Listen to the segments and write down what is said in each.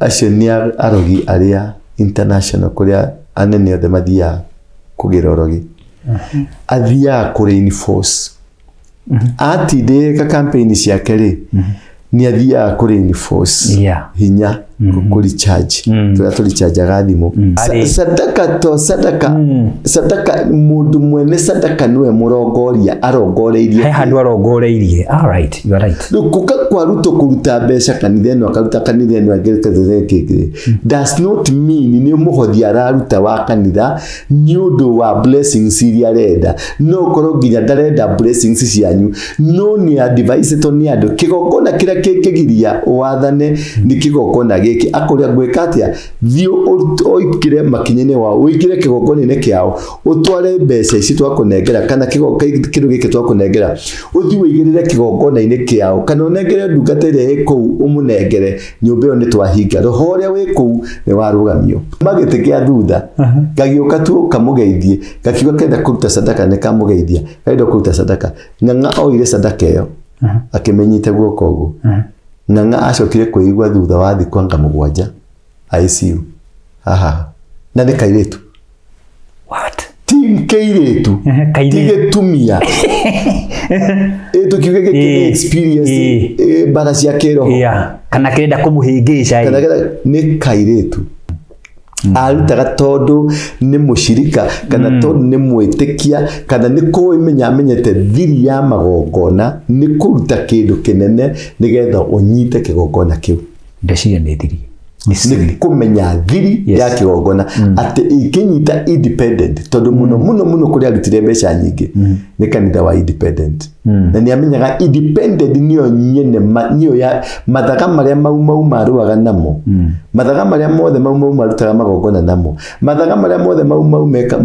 Acio nĩ arogi arĩa international, kũrĩa anene othe mathiaga kũgĩra ũrogi. Athiaga kũ reinforce. Atindĩka campaign ciake rĩ, nĩ athiaga kũ reinforce hinya, kũ recharge tũrĩa tũrechargaga thimũ. Sadaka to sadaka, sadaka mũndũ mwene sadaka nĩwe mũrongoria, arongoreirie He handũ arongoreirie. All right, you are right. Rĩu kũka kwa Ruto kũruta mbeca kanitha ĩno, akaruta kanitha ĩno ĩngĩ, kanitha ĩngĩ ĩngĩ, does not mean nĩ mũhothi araruta wa kanitha nĩ ũndũ wa blessings iria arenda. No ũkorwo nginya ndarenda blessings cianyu, no nĩ advisetwo nĩ andũ kĩgongona kĩrĩa kĩngĩgiria wathane nĩ kĩgongona gĩkĩ. Akũrĩa ngwĩka atĩa? Thiĩ ũikire makinya-inĩ wao, ũingĩre kĩgongona-inĩ kĩao, ũtware mbeca ici twakũnengera kana kĩndũ gĩkĩ twakũnengera, ũthiĩ ũigĩrĩre kĩgongona-inĩ kĩao, kana ũnengere ndungata ĩrĩa ĩ kũu, ũmũnengere nyũmba ĩyo. Nĩ twahinga roho ũrĩa wĩ kũu, nĩ warũgamio magĩtĩ kĩa thutha. Gagĩũka tu kamũgeithie, gakiuga kenda kũruta sadaka, nĩ kamũgeithia, karenda kũruta sadaka. Ng'ang'a oire sadaka ĩyo, akĩmĩnyita guoko ũguo. Ng'ang'a acokire kwĩigua thutha wa thikũ anga 7 ICU haha, na nĩ kairĩtu. What? Ti kĩirĩtu. Kairĩtu. Ti gĩtumia. Ĩ tũkiuge gĩkĩ nĩ experience mbara cia kĩroho. Yeah. Kana kĩrenda kũmũhĩngĩca. Kana nĩ kairĩtu arutaga tondũ nĩ mũcirika, kana tondũ nĩ mwĩtĩkia, kana nĩ kũmenya amenyete thiri ya magongona nĩ kũruta kĩndũ kĩnene nĩgetha ũnyite kĩgongona kĩu. Ndeciria nĩ thiri. Nĩ Nĩ siri. kũmenya thiri ya kĩgongona, atĩ ingĩnyita independent, tondũ mũno mũno mũno kũrĩa arutire mbeca nyingĩ nĩ kanitha wa independent, na nĩ amenyaga independent nĩyo nyene nĩyo ya mathaga marĩa Mau Mau marũaga namo, mathaga marĩa mothe Mau Mau marutaga magongona namo, mathaga marĩa mothe Mau Mau meka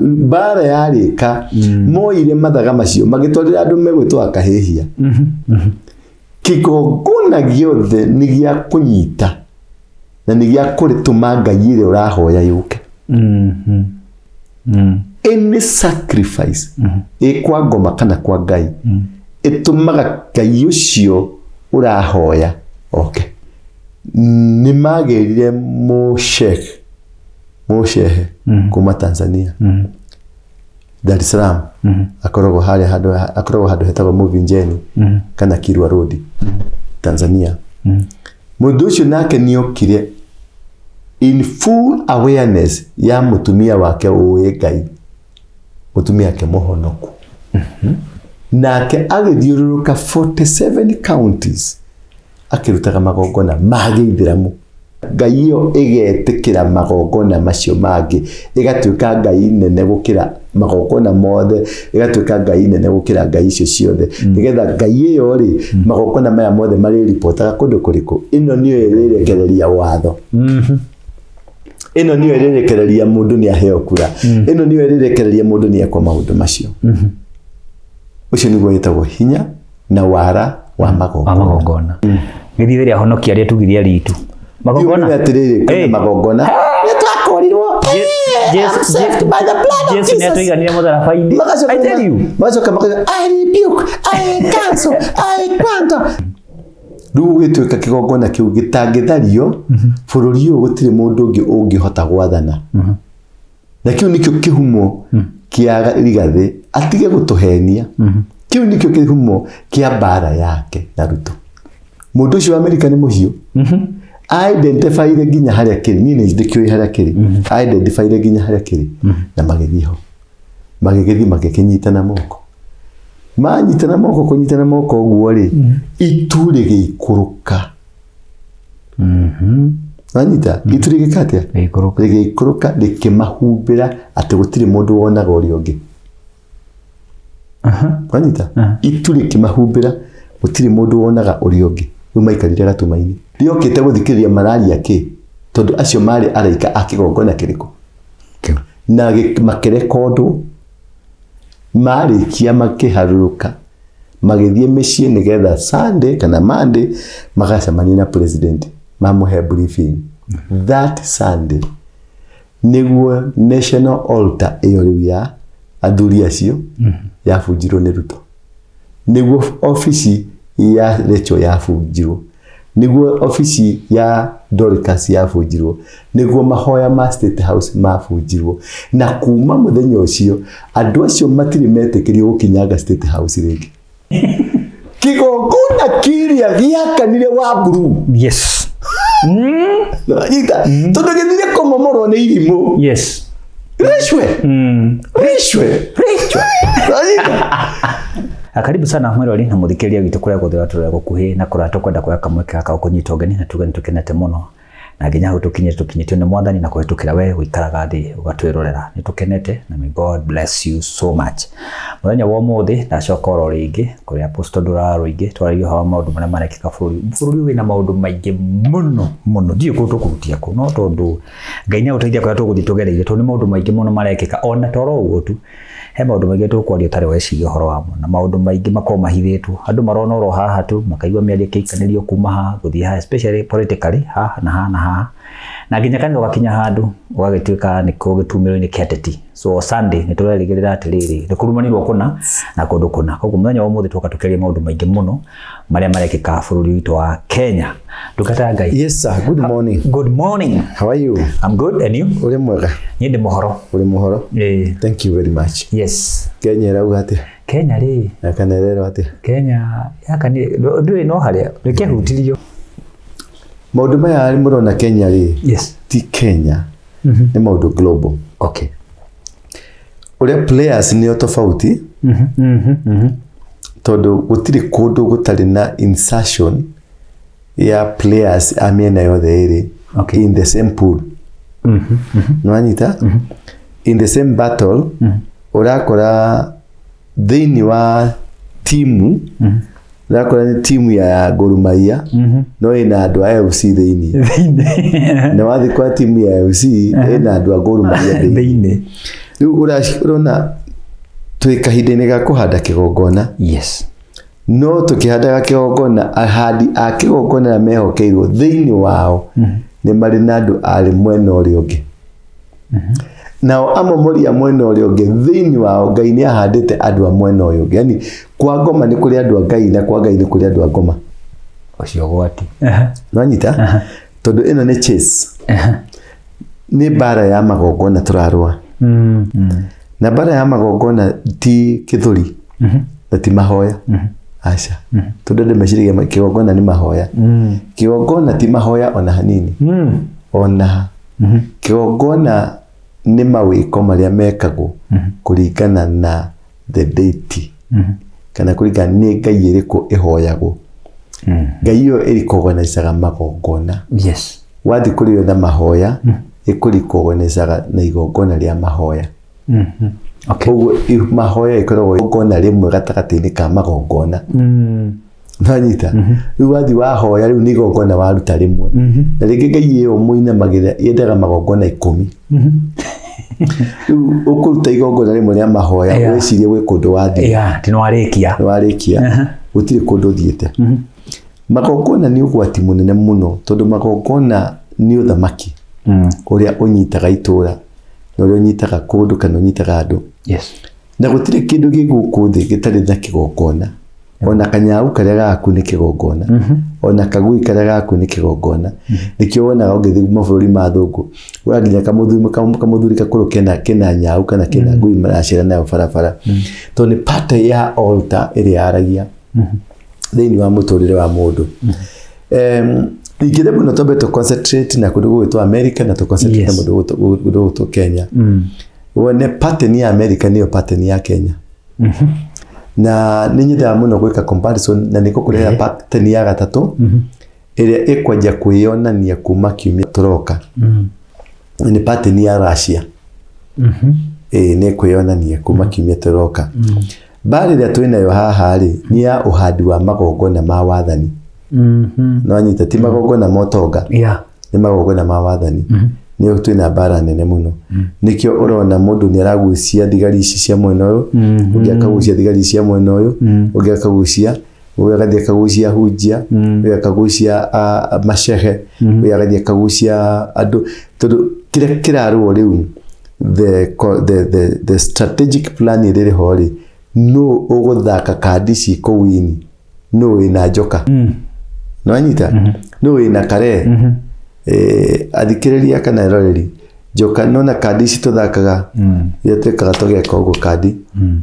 mbara yarĩka, moire mathaga macio magĩtwarĩra andũ megwĩtwo akahĩhia. Kĩgongona gĩothe nĩ gĩa kũnyita na nĩ gĩa kũrĩtũma Ngai ĩrĩa ũrahoya yũke. Any sacrifice ĩ kwa ngoma kana kwa Ngai ĩtũmaga Ngai ũcio ũrahoya oke. Nĩ magĩrire mũshekh, mũshehe kuma Tanzania, Dar es Salaam, akoragwo harĩa handũ, akoragwo handũ hetagwo Muvinjeni kana Kilwa Road, Tanzania. Mũndũ ũcio nake nĩokire in full awareness ya mũtumia wake ũĩ Ngai, mũtumia wake mũhonoku, nake agĩthiũrũrũka 47 counties akĩrutaga magongona ma gĩithĩramu. Ngai ĩyo ĩgetĩkĩra magongona macio mangĩ, ĩgatuĩka Ngai nene gũkĩra magongona mothe, ĩgatuĩka Ngai nene gũkĩra ngai icio ciothe, nĩgetha Ngai ĩyo rĩ, magongona maya mothe marĩripotaga kũndũ kũrĩkũ? Ĩno nĩyo ĩrĩrekereria watho, ĩno nĩyo ĩrĩrekereria mũndũ nĩ aheo kura, ĩno nĩyo ĩrĩrekereria mũndũ nĩ ekwo maũndũ macio. Ũcio nĩguo wĩtagwo hinya na wara wa wa magongona. Magongona gĩthiĩ rĩa honokia rĩa tugiria ritu magongona. Ũmenye atĩrĩrĩ, kwĩna magongona nĩ twakũrirwo. Jesu Jesu Jesu nĩ atũiganire mũtharaba-inĩ. I tell you. Magacoka makauga, "I rebuke, I cancel, I quanto." Rĩu gũgĩtuĩka kĩgongona kĩu gĩtangĩthario bũrũri ũyũ, gũtirĩ mũndũ ũngĩ ũngĩhota gwathana, na kĩu nĩkĩo kĩhumo kĩa Rigathĩ atige gũtũhenia. Kĩu nĩkĩo kĩhumo kĩa mbara yake na Ruto. Mũndũ ũcio wa Amerika nĩ mũhiũ, identifyire nginya harĩa kĩrĩ. Niĩ nĩ ndĩkĩũĩ harĩa kĩrĩ. Identifyire nginya harĩa kĩrĩ, na magĩthiĩ ho, magĩgĩthiĩ magĩkĩnyitana moko. Manyitana moko, kũnyitana moko ũguo rĩ, itu rĩgĩikũrũka. Wanyita? Itu rĩgĩka atĩa? Rĩgĩikũrũka. Rĩgĩikũrũka, rĩkĩmahumbĩra atĩ gũtirĩ mũndũ wonaga ũrĩa ũngĩ. Wanyita? Itu rĩkĩmahumbĩra, gũtirĩ mũndũ wonaga ũrĩa ũngĩ. Rĩu maikarire gatuma-inĩ rĩokĩte gũthikĩrĩria mararia kĩ, tondũ acio marĩ araika a kĩgongona kĩrĩkũ? Kĩu. Na makĩrekondwo. Marĩkia makĩharũrũka, magĩthiĩ mĩciĩ nĩgetha Sunday kana Monday magacemania na president, mamũhe briefing. That Sunday nĩguo national altar ĩyo rĩu ya athuri acio yabunjirwo nĩ Ruto, nĩguo obici ya Rachel yabunjirwo. Nĩguo obici ya Dorcas yabunjirwo, nĩguo mahoya ma State House mabunjirwo, na kuma mũthenya ũcio andũ acio matirĩ metĩkĩrio gũkinyanga State House rĩngĩ. Kĩgongona kĩrĩa gĩakanire wa blue. Nyita, tondũ gĩthire kũmomorwo nĩ irimũ. Rĩcwe. Rĩcwe. Rĩcwe. Nyita. Karibu sana mwirori na muthikĩrĩria witũ kũrĩa guothe ũratũrora gũkuhĩ na kũraya, tũkwenda kuoya kamweke gaka gũkũnyita ũgeni na tuge nĩtũkenete mũno na nginya hau tũkinyĩte tũkinyĩtio nĩ Mwathani na kũhĩtũkĩra we ũikaraga thĩ ũgatwĩrorera. Nĩtũkenete na may God bless you so much. Mũthenya wa ũmũthĩ ndacoka oro rĩngĩ kũrĩ Apostle Ndũra Rũingĩ twarĩrie ũhoro wa maũndũ marĩa marekĩka bũrũri. Bũrũri wĩna maũndũ maingĩ mũno mũno, ndiũĩ kũ tũkũrutia kũ, no tondũ Ngai nĩ agũteithia kũrĩa tũgũthiĩ tũgereire, tondũ nĩ maũndũ maingĩ mũno marekĩka ona toro ũguo tu. He maũndũ maingĩ tũkwaria ũtarĩ weciria ũhoro wamo, na maũndũ maingĩ makoragwo mahithĩtwo. Andũ marona oro haha tu, makaigua mĩario ĩkĩikanĩrio kuma haha gũthiĩ haha, especially politically, haha na haha na haha. Na nginya kanitha ũgakinya handũ ũgagĩtuĩka nĩ gĩtumĩro-inĩ kĩa ateti. So Sunday nĩ tũrerĩgĩrĩra atĩrĩrĩ, nĩ kũrumanirwo kũna na kũndũ kũna. Koguo mũthenya wa ũmũthĩ twoka tũkĩaria maũndũ maingĩ mũno marĩa marekĩka bũrũri witũ wa Kenya. Ndungata ya Ngai. Yes sir, good morning. Good morning. How are you? I'm good, and you? Ũrĩ mwega? Niĩ ndĩ mũhoro. Ũrĩ mũhoro? Ĩĩ. Thank you very much. Yes. Kenya ĩrauga atĩa? Kenya rĩ, Na kana ĩrerwo atĩa? Kenya yakanire ndũĩ no harĩa rĩkĩhutirio. Maũndũ maya mũrona Kenya rĩ, Yes. ti Kenya, nĩ maũndũ global. Okay. Ũrĩa players nĩo tofauti, tondũ gũtirĩ kũndũ gũtarĩ na insertion ya players a mĩena yothe ĩrĩ in the same pool. Nĩwanyita? In the same battle, ũrakora thĩinĩ wa timu, ũrakora nĩ timu ya Gor Mahia, no ĩna andũ a FC thĩinĩ. Na wathiĩ kwa timu ya FC, ĩna andũ a Gor Mahia thĩinĩ. Thĩinĩ. Rĩu ũrona twĩ kahinda-inĩ ga kũhanda kĩgongona. Yes. No tũkĩhandaga kĩgongona, ahandi a kĩgongona arĩa mehokeirwo thĩinĩ wao nĩ marĩ na andũ arĩ mwena ũrĩa ũngĩ. Nao amomori a mwena ũrĩa ũngĩ thĩinĩ wao Ngai nĩ ahandĩte andũ a mwena ũyũ ũngĩ. Yaani kwa ngoma nĩ kũrĩ andũ a Ngai na kwa Ngai nĩ kũrĩ andũ a ngoma. Ũcio ũgwati. Nĩwanyita? Tondũ ĩno nĩ chase. Nĩ mbara ya magongona tũrarũa. Na mbara ya magongona ti kĩthũri na ti mahoya. Aca. Tondũ andũ meciragia kĩgongona nĩ mahoya. Kĩgongona ti mahoya ona hanini. Ona kĩgongona nĩ mawĩko marĩa mekagwo kũringana na the deity. Kana kũringana nĩ Ngai ĩrĩkũ ĩhoyagwo. Ngai ĩyo ĩrĩkoganacaga magongona. Yes. Wathiĩ kũrĩ yo na mahoya, ĩkũrĩkoganacaga na igongona rĩa mahoya. Okay. Koguo mahoya ĩkoragwo igongona rĩmwe gatagatĩ-inĩ ka magongona. Nĩwanyita? Rĩu wathiĩ wahoya rĩu nĩ igongona waruta rĩmwe. Na rĩngĩ Ngai ĩyo mũinamagĩrĩra yendaga magongona 10. Rĩu ũkũruta igongona rĩmwe rĩa mahoya, wĩcirie gwĩ kũndũ wathiĩ. Yeah, ti nĩwarĩkia. Nĩwarĩkia. Gũtirĩ kũndũ ũthiĩte. Magongona nĩ ũgwati mũnene mũno, tondũ magongona nĩ ũthamaki ũrĩa ũnyitaga itũra, na ũrĩa ũnyitaga kũndũ kana ũnyitaga andũ. Yes. Na gũtirĩ kĩndũ gĩ gũkũ thĩ gĩtarĩ na kĩgongona. Ona kanyau karĩa gaku nĩ kĩgongona. Ona kagui karĩa gaku nĩ kĩgongona. Nĩkĩo wonaga ũngĩthiĩ mabũrũri ma thũngũ, ũra nginya kamũthuri kakũrũ kena nyau kana kena ngui maracera nayo barabara. Tondũ nĩ part ya altar ĩrĩa yaragia thĩinĩ wa mũtũrĩre wa mũndũ. Ingĩenda mũno twambe tũ concentrate na kũndũ gũgwĩtwo America na tũ concentrate na kũndũ gũgwĩtwo Kenya. Wone pattern ya America nĩyo pattern ya Kenya. Na nĩ nyendaga mũno gwĩka comparison na nĩ ngũkũrehera pattern ya gatatũ ĩrĩa ĩkwanjia kwĩyonania kuma kiumia tũroka. Nĩ pattern ya Russia. Ĩĩ nĩ ĩkwĩyonania kuma kiumia tũroka. Mbara ĩrĩa twĩnayo haha rĩ nĩ ya ũhandi wa magongona ma wathani. Nĩwanyita, ti magongona ma ũtonga. Nĩ magongona ma wathani. Nĩyo twĩna mbara nene mũno. Nĩkĩo ũrona mũndũ nĩ aragucia thigari ici cia mwena ũyũ, ũngĩ akagucia thigari cia mwena ũyũ, ũngĩ akagucia, ũyũ agathiĩ akagucia hunjia, ũyũ akagucia macehe, ũyũ agathiĩ akagucia andũ. Tondũ kĩrĩa kĩrarũo rĩu, the strategic plan ĩrĩa ĩrĩ ho rĩ, nũ ũgũthaka kandi ici kũwini, nũ wĩna njoka. Nĩwanyita? Nũ wĩna kare? Athikĩrĩria kana eroreri, njoka nona kandi ici tũthakaga, iria twĩkaga tũgeka ũguo kandi,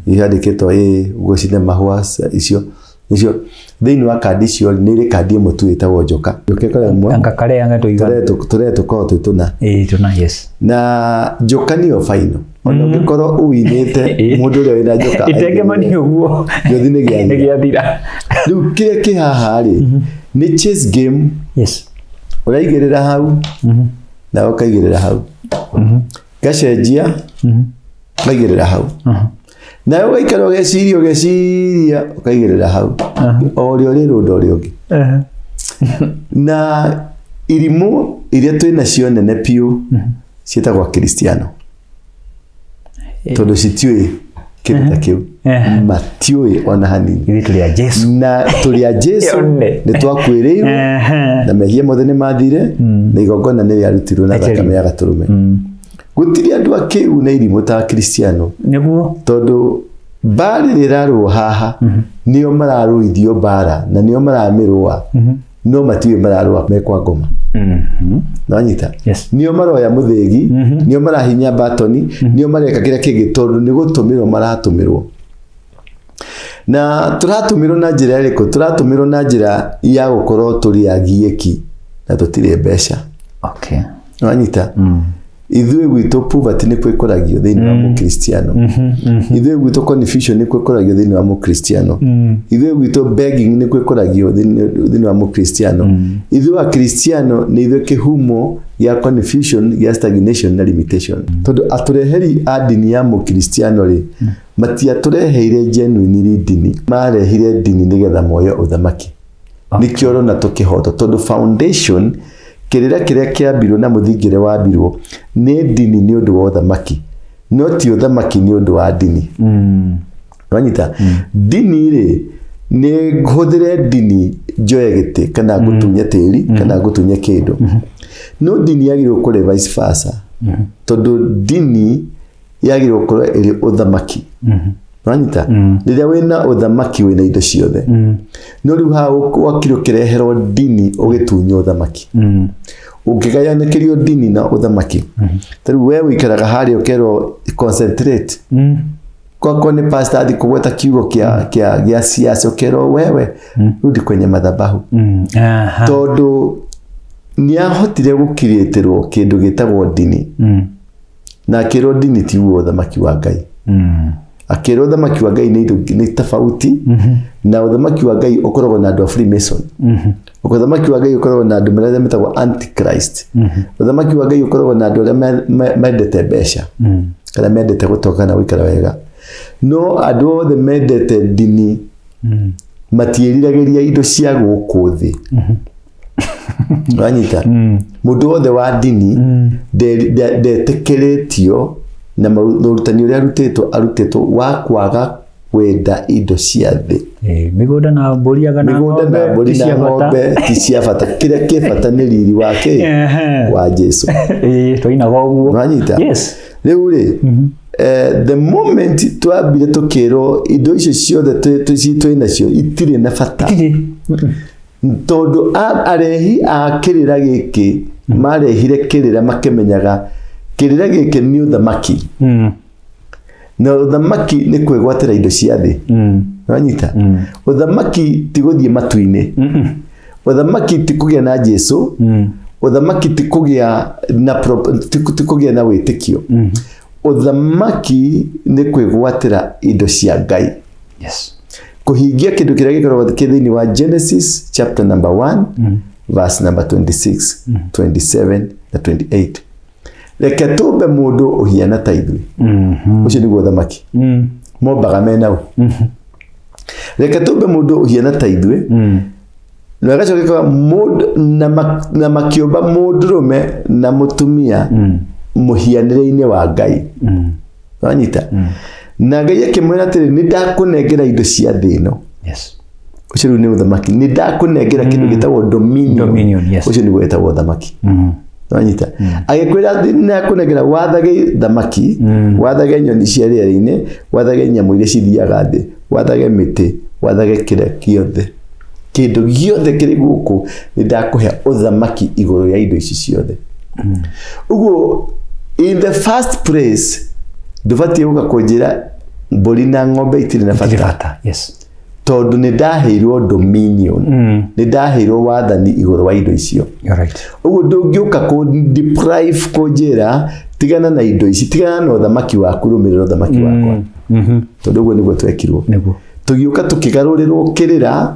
ihandĩkĩtwo ĩ ũguo cina mahũa icio icio thĩinĩ wa kandi icio nĩ irĩ kandi ĩmwe tu ĩtagwo njoka. Njoka ĩkoragwo ĩmwe. Anga kare anga tũigana. Tũree tũkoragwo twĩ tũna. Ĩĩ tũna, yes. Na njoka nĩyo final. Ona ũngĩkorwo ũwinĩte mũndũ ũrĩa wĩna njoka Itengemani ũguo. Gĩothi nĩ gĩathira. Nĩ gĩathira. Rĩu kĩrĩa kĩ haha rĩ, nĩ chess game. Yes. Ũraigĩrĩra hau, nawe ũkaigĩrĩra hau. Ngacenjia, ngaigĩrĩra hau. Nawe ũgaikara ũgeciria ũgeciria ũkaigĩrĩra hau. O ũrĩa ũrĩrũnda ũrĩa ũngĩ. Na irimũ iria twĩ nacio nene biũ ciĩtagwo Akristiano. Tondũ citiũĩ kĩndũ ta kĩu. Matiũĩ ona hanini. Ithuĩ tũrĩ a Jesu. Na tũrĩ a Jesu One. nĩ twakuĩrĩirwo na mehia mothe nĩ mathire na igongona nĩ rĩarutirwo na thakame ya gatũrũme. Gũtirĩ andũ akĩgu na irimũ ta Akristiano. Nĩguo. Tondũ mbara ĩrĩa ĩrarũo haha nĩo mararũithio mbara na nĩo maramĩrũa no matiũĩ mararũa me kwa ngoma. Nĩwanyita? Yes. Nĩo maroya mũthĩgi, nĩo marahinya batoni, nĩo mareka kĩrĩa kĩngĩ tondũ nĩ gũtũmĩrwo maratũmĩrwo. Na tũratũmĩrwo na njĩra ĩrĩkũ? Tũratũmĩrwo na njĩra ya gũkorwo tũrĩ agiĩki na tũtirĩ mbeca. Okay. Nĩwanyita? Ithuĩ gwitũ poverty nĩ kwĩkoragio thĩinĩ wa mũkristiano. Ithuĩ gwitũ confusion nĩ kwĩkoragio thĩinĩ wa mũkristiano. Ithuĩ gwitũ begging nĩ kwĩkoragio thĩinĩ wa mũkristiano. Ithuĩ akristiano nĩ ithuĩ kĩhumo gĩa confusion, gĩa stagnation na limitation. Tondũ atũreheri a ndini ya mũkristiano rĩ, matiatũreheire genuinely ndini, marehire ndini nĩgetha moye ũthamaki. Nĩkĩo ũrona tũkĩhotwo tondũ foundation kĩrĩra kĩrĩa kĩambirwo na mũthingi ũrĩa wambirwo nĩ ndini nĩ ũndũ wa ũthamaki, no ti ũthamaki nĩ ũndũ wa ndini. Wanyita? Ndini rĩ, nĩ hũthĩre ndini njoye gĩtĩ kana ngũtunye tĩri kana ngũtunye kĩndũ. No ndini yagĩrĩirwo kũrĩ vice versa. Tondũ ndini yagĩrĩirwo gũkorwo ĩrĩ ũthamaki. Wanyita? Rĩrĩa wĩna ũthamaki wĩna indo ciothe. No rĩu haha wakire ũkĩreherwo ndini ũgĩtunywo ũthamaki. Ũngĩgayanĩkĩrio ndini na ũthamaki. Ta rĩu we ũikaraga harĩa ũkerwo concentrate. Kwakwa nĩ pastor athi kũgweta kiugo kĩa siasa ũkerwo wewe rudi kwenye madhabahu. Tondũ nĩ ahotire gũkirĩtĩrwo kĩndũ gĩtagwo ndini. Na akĩrwo ndini tiguo ũthamaki wa Ngai. Akĩrwo ũthamaki wa Ngai nĩ indo nĩ tofauti na ũthamaki wa Ngai ũkoragwo na andũ a Freemason. Ũthamaki wa Ngai ũkoragwo na andũ marĩa metagwo Antichrist. Ũthamaki wa Ngai ũkoragwo na andũ arĩa mendete mbeca kana mendete gũtonga kana gũikara wega. No andũ othe mendete ndini matiĩriragĩria indo cia gũkũ thĩ. Wanyita? Mũndũ wothe wa ndini ndetĩkĩrĩtio na ũrutani ũrĩa arutĩtwo arutĩtwo wa kwaga kwenda indo cia thĩ. Mĩgũnda na mbũri na mĩgũnda na mbũri na ng'ombe ti cia bata. Kĩrĩa kĩ bata nĩ riri wa kĩ? Wa Jesu. Twainaga ũguo. Wanyita? Yes. Rĩu rĩ, the moment twambire tũkĩrwo indo icio ciothe twĩ nacio itirĩ na bata. Tondũ arehi a kĩrĩra gĩkĩ marehire kĩrĩra makĩmenyaga kĩrĩra gĩkĩ nĩ ũthamaki. Na ũthamaki nĩ kwĩgwatĩra indo cia thĩ. Wanyita? Ũthamaki ti gũthiĩ matu-inĩ. Ũthamaki ti kũgĩa na Jesu. Ũthamaki ti kũgĩa na ti kũgĩa na wĩtĩkio. Ũthamaki nĩ kwĩgwatĩra indo cia Ngai. Yes. Kũhingia kĩndũ kĩrĩa gĩkoragwo kĩ thĩinĩ wa Genesis chapter number 1 verse number 26, 27 na 28. Reke tũmbe mũndũ ũhiana ta ithuĩ. Ũcio nĩguo ũthamaki. Mombaga menau. Reke tũmbe mũndũ ũhiana ta ithuĩ. Na gacoka gĩkoiga mũndũ na makĩũmba mũndũrũme na mũtumia mũhianĩre-inĩ wa Ngai. Wanyita? Na Ngai akĩmwĩra atĩrĩ, nĩ ndakũnengera indo cia thĩ ĩno. Yes. Ũcio rĩu nĩ ũthamaki. Nĩ ndakũnengera kĩndũ gĩtagwo dominion. Dominion, yes. Ũcio nĩguo wĩtagwo ũthamaki. Wanyita? Agĩkwĩra atĩ nĩ ndakũnengera wathage thamaki, wathage nyoni cia rĩera-inĩ, wathage nyamũ iria cithiaga thĩ, wathage mĩtĩ, wathage kĩrĩa kĩothe. Kĩndũ gĩothe kĩrĩ gũkũ nĩ ndakũhe ũthamaki igũrũ rĩa indo ici ciothe. Ũguo in the first place ndũbatiĩ gũka kũnjĩra mbũri na ng'ombe itirĩ na Itirĩ bata, bata. Yes. Tondũ nĩ ndaheirwo dominion, nĩ ndaheirwo wathani igũrũ wa indo icio. You're right. Ũguo ndũngĩũka kũ deprive, kũnjĩra tigana na indo ici, tigana na ũthamaki waku, rũmĩrĩra ũthamaki wakwa, tondũ ũguo nĩguo twekirwo. Nĩguo. Tũgĩũka tũkĩgarũrĩrwo kĩrĩra,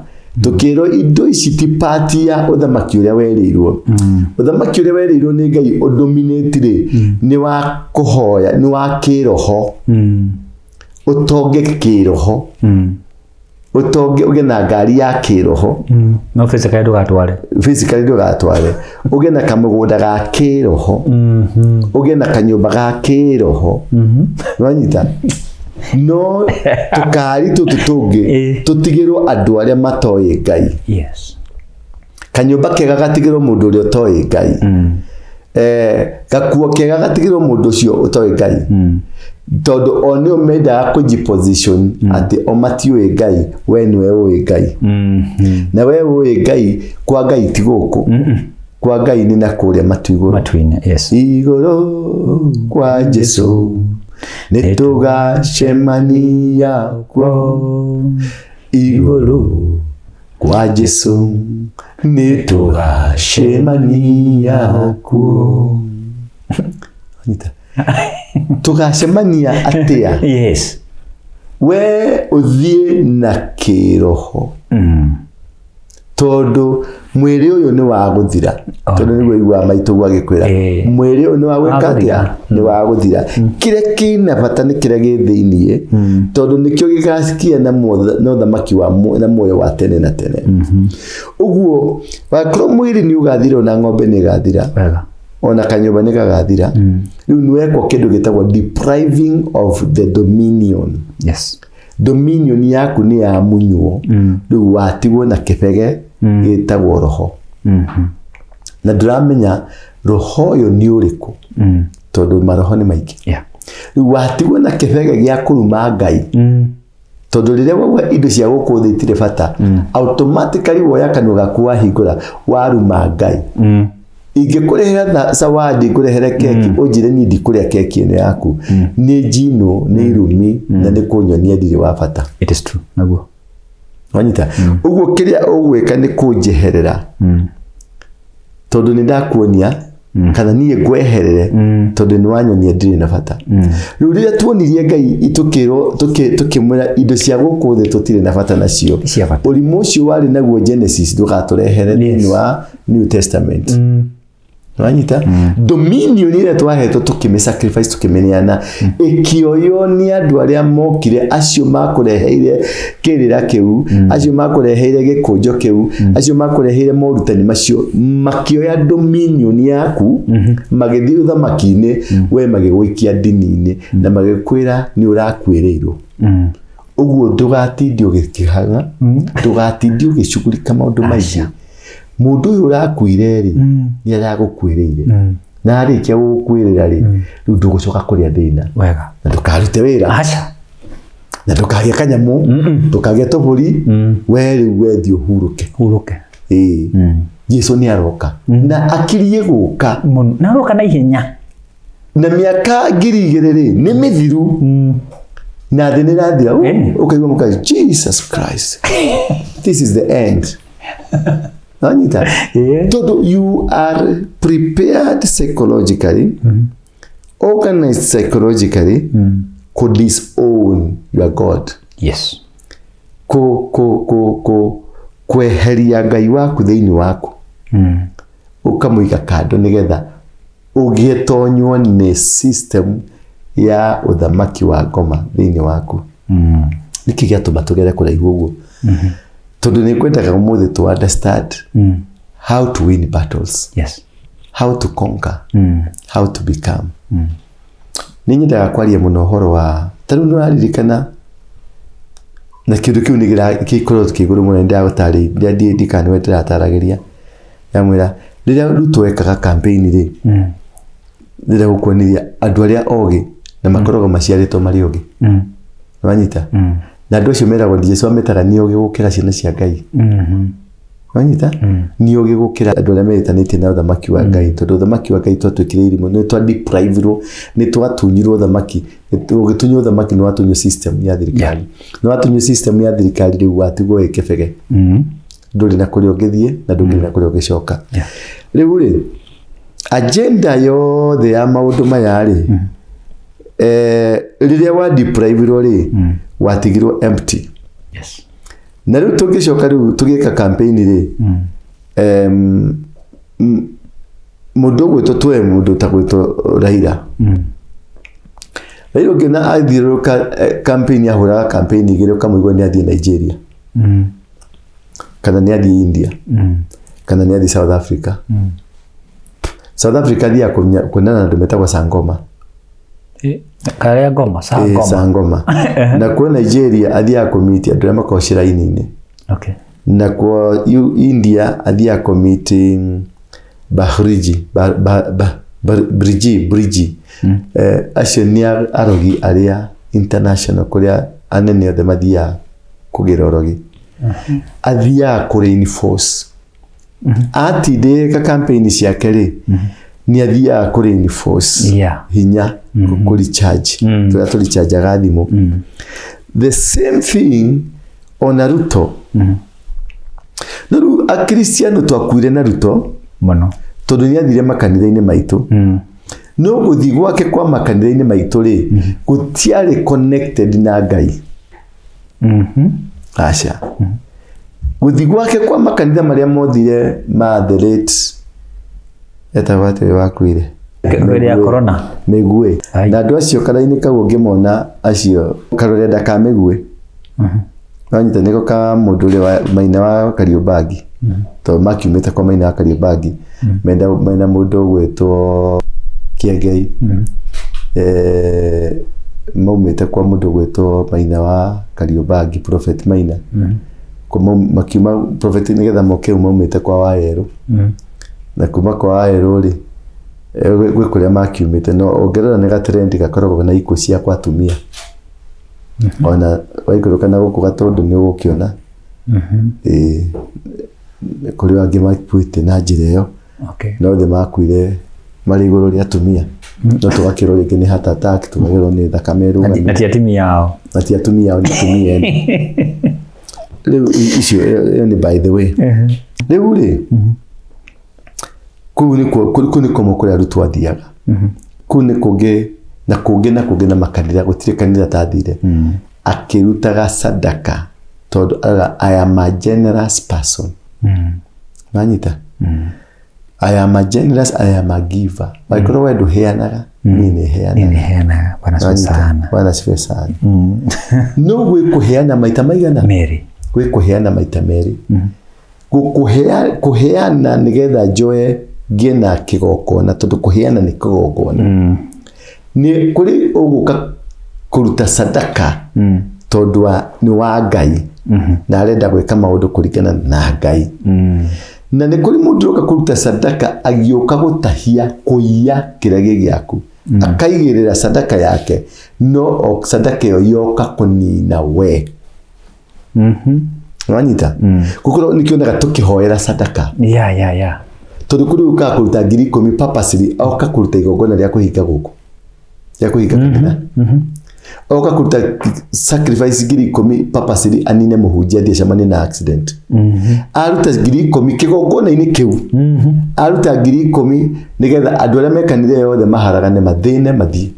tũkĩrwo indo ici ti part ya ũthamaki ũrĩa werĩirwo. Ũthamaki ũrĩa werĩirwo nĩ Ngai ũdominate rĩ, nĩ wa kũhoya, nĩ wa kĩroho. Ũtonge kĩroho, ũtonge, ũgĩe na ngari ya kĩroho. No physically ndũgatware. Physically ndũgatware. Ũgĩe na kamũgũnda ga kĩroho, ũgĩe na kanyũmba ga kĩroho, wanyita? No tũkari tũtũ tũngĩ tũtigĩrwo andũ arĩa matoĩ Ngai. Kanyũmba kega gatigĩrwo mũndũ ũrĩa ũtoĩ Ngai. Gakuo kega gatigĩrwo mũndũ ũcio ũtoĩ Ngai, tondũ o nĩo mendaga kũjiposition atĩ o matiũĩ Ngai, we nĩwe ũĩ Ngai. Na we ũĩ Ngai, kwa Ngai ti gũkũ, kwa Ngai nĩ na kũrĩa matu igũrũ. Matu-inĩ. Yes. Igũrũ kwa Jesu nĩ tũgacemania kuo, igũrũ kwa Jesu nĩ tũgacemania kuo. Nyita. Tũgacemania atĩa? We ũthiĩ na kĩroho, tondũ mwĩrĩ ũyũ nĩ wa gũthira, tondũ nĩguo iguaga maitũ guo agĩkwĩra, mwĩrĩ ũyũ nĩ wa gwĩka atĩa? Gũthira. Nĩ wa gũthira. Kĩrĩa kĩna bata nĩ kĩrĩa gĩ thĩiniĩ, tondũ nĩkĩo gĩgacikia na ũthamaki wa na muoyo wa tene na tene. Ũguo wakorwo mwĩrĩ nĩ ũgathira, ona ng'ombe nĩ ĩgathira, ona kanyũmba nĩ gagathira. Rĩu nĩ wekwo kĩndũ gĩtagwo depriving of the dominion. Dominion yaku nĩ yamunywo. Rĩu watigwo na kĩbege gĩtagwo roho, na ndũramenya roho ũyũ nĩ ũrĩkũ, tondũ maroho nĩ maingĩ. Rĩu watigwo na kĩbege gĩa kũruma Ngai, tondũ rĩrĩa wauga indo cia gũkũ thĩ itirĩ bata, automatically woya kanua gaku wahingũra, waruma Ngai. Ingĩkũrehera zawadi, ngũrehere keki, ũnjĩre niĩ ndikũrĩa keki ĩno yaku, nĩ njino, nĩ irumi, na nĩ kũnyonia ndirĩ wa bata. It is true. Naguo. Wanyita? Ũguo kĩrĩa ũgwĩka nĩ kũnjeherera, tondũ nĩ ndakuonia, kana niĩ ngweherere, tondũ nĩ wanyonia ndirĩ na bata. Rĩu rĩrĩa tuonirie Ngai, tũkĩrwo, tũkĩmwĩra indo cia gũkũ thĩ tũtirĩ na bata nacio, Cia bata. Ũrimũ ũcio warĩ naguo Genesis ndũgatũrehere thĩinĩ wa New Testament. Wanyita? Dominion ĩrĩa twahetwo tũkĩmĩ sacrifice, tũkĩmĩneana, ĩkĩoywo nĩ andũ arĩa mokire, acio makũreheire kĩrĩra kĩu, acio makũreheire gĩkũnjo kĩu, acio makũreheire morutani macio, makĩoya dominion yaku, magĩthiĩ ũthamaki-inĩ, we magĩgũikia ndini-inĩ na magĩkwĩra nĩ ũrakuĩrĩirwo. Ũguo ndũgatinde ũgĩkĩhaga, ndũgatinde ũgĩcugurika maũndũ maingĩ. Mũndũ ũyũ ũrakuire rĩ, nĩ aragũkuĩrĩire, na arĩkia gũgũkuĩrĩra rĩ, rĩu ndũgũcoka kũrĩa thĩna. Na ndũkarute wĩra. Aca. Na ndũkagĩa kanyamũ, ndũkagĩa tũbũri. We rĩu wethiĩ ũhurũke. Hurũke. Ĩĩ, Jesu nĩ aroka na akirie gũka. Mũno. Na aroka na ihenya. Na mĩaka 2000 rĩ, nĩ mĩthiru, na thĩ nĩ ĩrathira. Ũkaigua mũkaĩ, "Jesus Christ, this is the end." Wanyita? Tondũ you are prepared psychologically, organized psychologically ku disown your God, ku ku ku ku kweheria Ngai waku thĩinĩ waku, ũkamũiga kando, nĩgetha ũgĩtonywo nĩ system ya ũthamaki wa ngoma thĩinĩ waku. Nĩkĩ gĩatũma tũgere kũraihu ũguo? Tondũ nĩ ngwendaga ũmũthĩ to understand how to win battles, how to conquer, how to become. Nĩ nyendaga kwaria mũno ũhoro wa ta rĩu nĩũraririkana, na kĩndũ kĩu nĩ gĩkoretwo kĩ igũrũ mũno. Nĩndagũtarĩirie, ndikana nĩwe ndĩrataragĩria, ndamwĩra rĩrĩa Ruto ekaga campaign rĩ, rĩrĩa gũkuonithia andũ arĩa ogĩ na makoragwo maciarĩtwo marĩ ogĩ, wanyita? Na andũ acio meragwo, Jesu ametaga nĩ ogĩ gũkĩra ciana cia Ngai. Wanyita? Nĩ ũgĩ gũkĩra andũ arĩa metanĩtie na ũthamaki wa Ngai, tondũ ũthamaki wa Ngai twatuĩkire irimũ, nĩ twa deprive-irwo, nĩ twatunyirwo ũthamaki. Ũgĩtunywo ũthamaki nĩ watunywo system ya thirikari. Nĩ watunywo system ya thirikari, rĩu watigwo wĩ kĩbege. Ndũrĩ na kũrĩa ũngĩthiĩ na ndũngĩrĩ na kũrĩa ũngĩcoka. Rĩu rĩ, agenda yothe ya maũndũ maya rĩ, rĩrĩa wa deprive-irwo rĩ, watigirwo empty. Na rĩu tũngĩcoka rĩu tũgĩka campaign rĩ, mũndũ ũgwĩtwo tuoe mũndũ ta gwĩtwo Raila. Raila ũngĩona athiũrũrũka campaign, ahũraga campaign igĩrĩ, ũkamũigua nĩ athiĩ Nigeria, kana nĩ athiĩ India, kana nĩ athiĩ South Africa. South Africa athiaga kuonana na andũ metagwo Sangoma. Karĩa ngoma sa ngoma. Sangoma. Nakuo Nigeria athiaga kũmiti andũ arĩa makoragwo ciraini-inĩ. Nakuo India athiaga kũmiti Bahriji, Briji, Briji. Acio nĩ arogi arĩa international, kũrĩa anene othe mathiaga kũgĩra ũrogi. Athiaga kũ reinforce. Atindĩka campaign ciake rĩ, nĩ athiaga kũ reinforce hinya, kũ recharge tũrĩa tũ recharge-aga thimũ. The same thing ona Ruto. No rĩu akristiano twakuire na Ruto mũno, tondũ nĩ athire makanitha-inĩ maitũ. No gũthiĩ gwake kwa makanitha-inĩ maitũ rĩ, gũtiarĩ connected na Ngai. Aca. Gũthiĩ gwake kwa makanitha marĩa mothire ma the late, etagwo atĩ wakuire? Hĩndĩ ya corona. Mĩguĩ. Ai. Na andũ acio karainĩ kau ũngĩmona acio karũrenda ka mĩguĩ, wanyita nĩko ka mũndũ ũrĩa Maina wa Kariũmbangi, tondũ makiumĩte kwa Maina wa Kariũmbangi, mena mena mũndũ ũgwĩtwo Kĩengei. Maumĩte kwa mũndũ ũgwĩtwo Maina wa Kariũmbangi, Prophet Maina. Makiuma Prophet nĩgetha moke maumĩte kwa Wawerũ. Na kuma kwa Wawerũ rĩ, gwĩ kũrĩa makiumĩte, no ũngĩrora nĩ gatrendi gakoragwo na ikuũ cia kwa atumia. Ona waikũrũka na gũkũ Gatũndũ nĩ ũgũkĩona. Ĩĩ, kũrĩ angĩ makuĩte na njĩra ĩyo. No othe makuire marĩ igũrũ rĩa atumia. No tũgakĩrwo rĩngĩ nĩ heart attack, tũgakĩrwo nĩ thakame ĩrũgamĩte. Na ti atumia ao. Na ti atumia ao, nĩ atumia ene. Rĩu icio ĩyo nĩ by the way. Rĩu rĩ, kũu nĩkuo kũu nĩ kũmwe kũrĩa arutwo athiaga. Kũu nĩ kũngĩ na kũngĩ na kũngĩ na makanitha, gũtirĩ kanitha atathire. Akĩrutaga sadaka tondũ arauga, "I am a generous person." Wanyita? I am a generous, I am a giver. Angĩkorwo we ndũheanaga, niĩ nĩ heanaga. Nĩ heanaga. Bwana asifiwe Wanyita? sana. Bwana asifiwe sana. No gwĩ kũheana maita maigana? Merĩ. Gwĩ kũheana maita merĩ. Gũkũhea kũheana nĩgetha njoe ngĩe na kĩgongona, tondũ kũheana nĩ kĩgongona. Nĩ kũrĩ ũgũka kũruta sadaka tondũ wa nĩ wa Ngai na arenda gwĩka maũndũ kũringana na Ngai. Na nĩ kũrĩ mũndũ ũroka kũruta sadaka agĩũka gũtahia, kũiya kĩrĩa gĩ gĩaku. Akaigĩrĩra sadaka yake, no o sadaka ĩyo yoka kũnina we. Wanyita? Gũkorwo nĩkĩonaga tũkĩhoera sadaka. Tondũ kũrĩ ũkaga kũruta 10,000 purposely, oka kũruta igongona rĩa kũhinga gũkũ, rĩa kũhinga kanitha. Oka kũruta sacrifice 10,000 purposely anine mũhunjia athiĩ acemanie na accident. Aruta 10,000 kĩgongona-inĩ kĩu. Aruta 10,000 nĩgetha andũ arĩa me kanitha yothe maharagane, mathĩne, mathiĩ.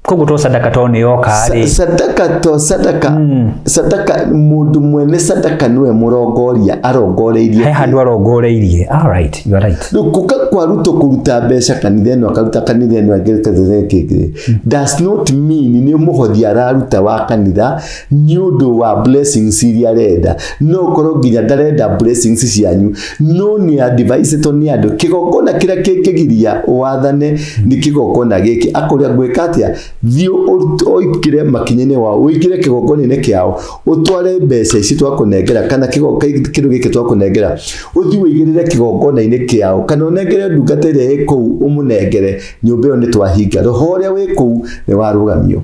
Koguo to sadaka to nĩ yoka rĩ. Sadaka to sadaka, sadaka mũndũ mwene sadaka nĩwe mũrongoria, arongoreirie. He handũ arongoreirie. All right, you are right. Rĩu kũka kwa Ruto kũruta mbeca kanitha ĩno, akaruta kanitha ĩno ĩngĩ, kanitha ĩngĩ ĩngĩ, does not mean nĩ mũhothi araruta wa kanitha nĩ ũndũ wa blessings iria arenda. No ũkorwo nginya ndarenda blessings cianyu, no nĩ advisetwo nĩ andũ kĩgongona kĩrĩa kĩngĩgiria wathane nĩ kĩgongona gĩkĩ. Akũrĩa ngwĩka atĩa? Thiĩ ũingĩre makinya-inĩ wao, ũingĩre kĩgongona-inĩ kĩao, ũtware mbeca ici twakũnengera kana kĩndũ gĩkĩ twakũnengera, ũthiĩ ũigĩrĩre kĩgongona-inĩ kĩao, kana ũnengere ndungata ĩrĩa ĩ kũu, ũmũnengere nyũmba ĩyo nĩ twahinga, roho ũrĩa wĩ kũu nĩ warũgamio.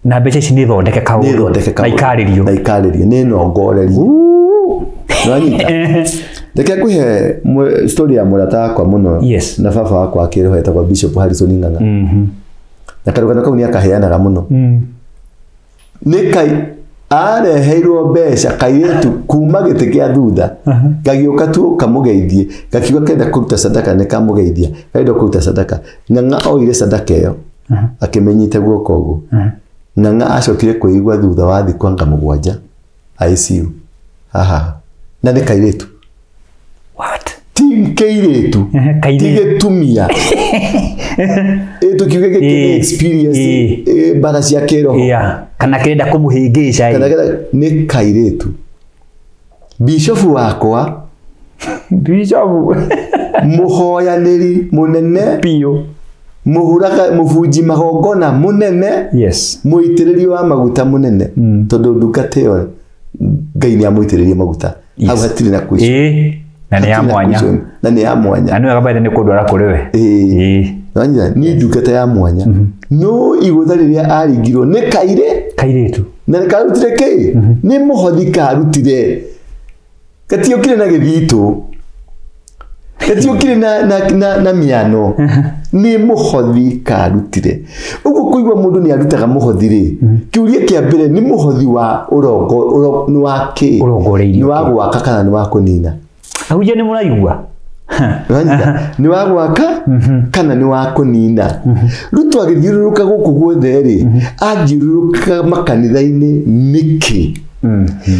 Na mbeca ici nĩ thondeke nĩ kaũndũ. Thondeke Na ikarĩrio. Na ikarĩrio, nĩ nongorerie. Nĩwanyita? Reke ngũhe story ya mũrata wakwa mũno Yes. na baba wakwa akĩroho etagwo Bishop Harrison Ng'ang'a. Na karũgano kau nĩ akaheanaga mũno. Nĩ kai areheirwo mbeca kairĩtu kuma gĩtĩ kĩa thutha, gagĩũka tu kamũgeithie, gakiuga kenda kũruta sadaka, nĩ kamũgeithia, karenda kũruta sadaka. Ng'ang'a oire sadaka ĩyo akĩmĩnyita guoko ũguo. Ng'ang'a acokire kwĩigua thutha wa thikũ anga 7 ICU haha, na nĩ kairĩtu. What? Ti kĩirĩtu, Kairĩtu. ti gĩtumia. Ĩ tũkiuge gĩkĩ nĩ experience mbara cia kĩroho. Yeah. Kana kĩrenda kũmũhĩngĩca. Kana nĩ kairĩtu. Bishofu wakwa, Bishop mũhoyanĩri mũnene, biũ. Mũhuraga mũbunji magongona mũnene, Yes. Mũitĩrĩri wa maguta mũnene, tondũ ndungata ĩyo Ngai nĩ amũitĩrĩrie maguta. Hau hatirĩ na kwĩcu. Ĩĩ. Na nĩ ya mwanya. Na nĩ ya mwanya. Na nĩ wega baithe nĩ kũndwara kũrĩ we. Ĩĩ. Ĩĩ. Wanyita, nĩ ndungata ya mwanya, no igũtha rĩrĩa aringirwo nĩ kaire Kairĩtu. Na karutire kĩ? Nĩ mũhothi karutire. Gatiokire na gĩthitũ, gatiokire na mĩano, nĩ mũhothi karutire. Ũguo kũigua mũndũ nĩ arutaga mũhothi rĩ, kĩũria kĩa mbere nĩ mũhothi wa ũrongo nĩ wa kĩ? Ũrongoreirio Nĩ wa gwaka kana nĩ wa kũnina? Ahunjia nĩ mũraigua? Wanyita? Nĩ wa gwaka kana nĩ wa kũnina? Ruto agĩthiũrũrũka gũkũ guothe rĩ, athiũrũrũkaga makanitha-inĩ nĩkĩ?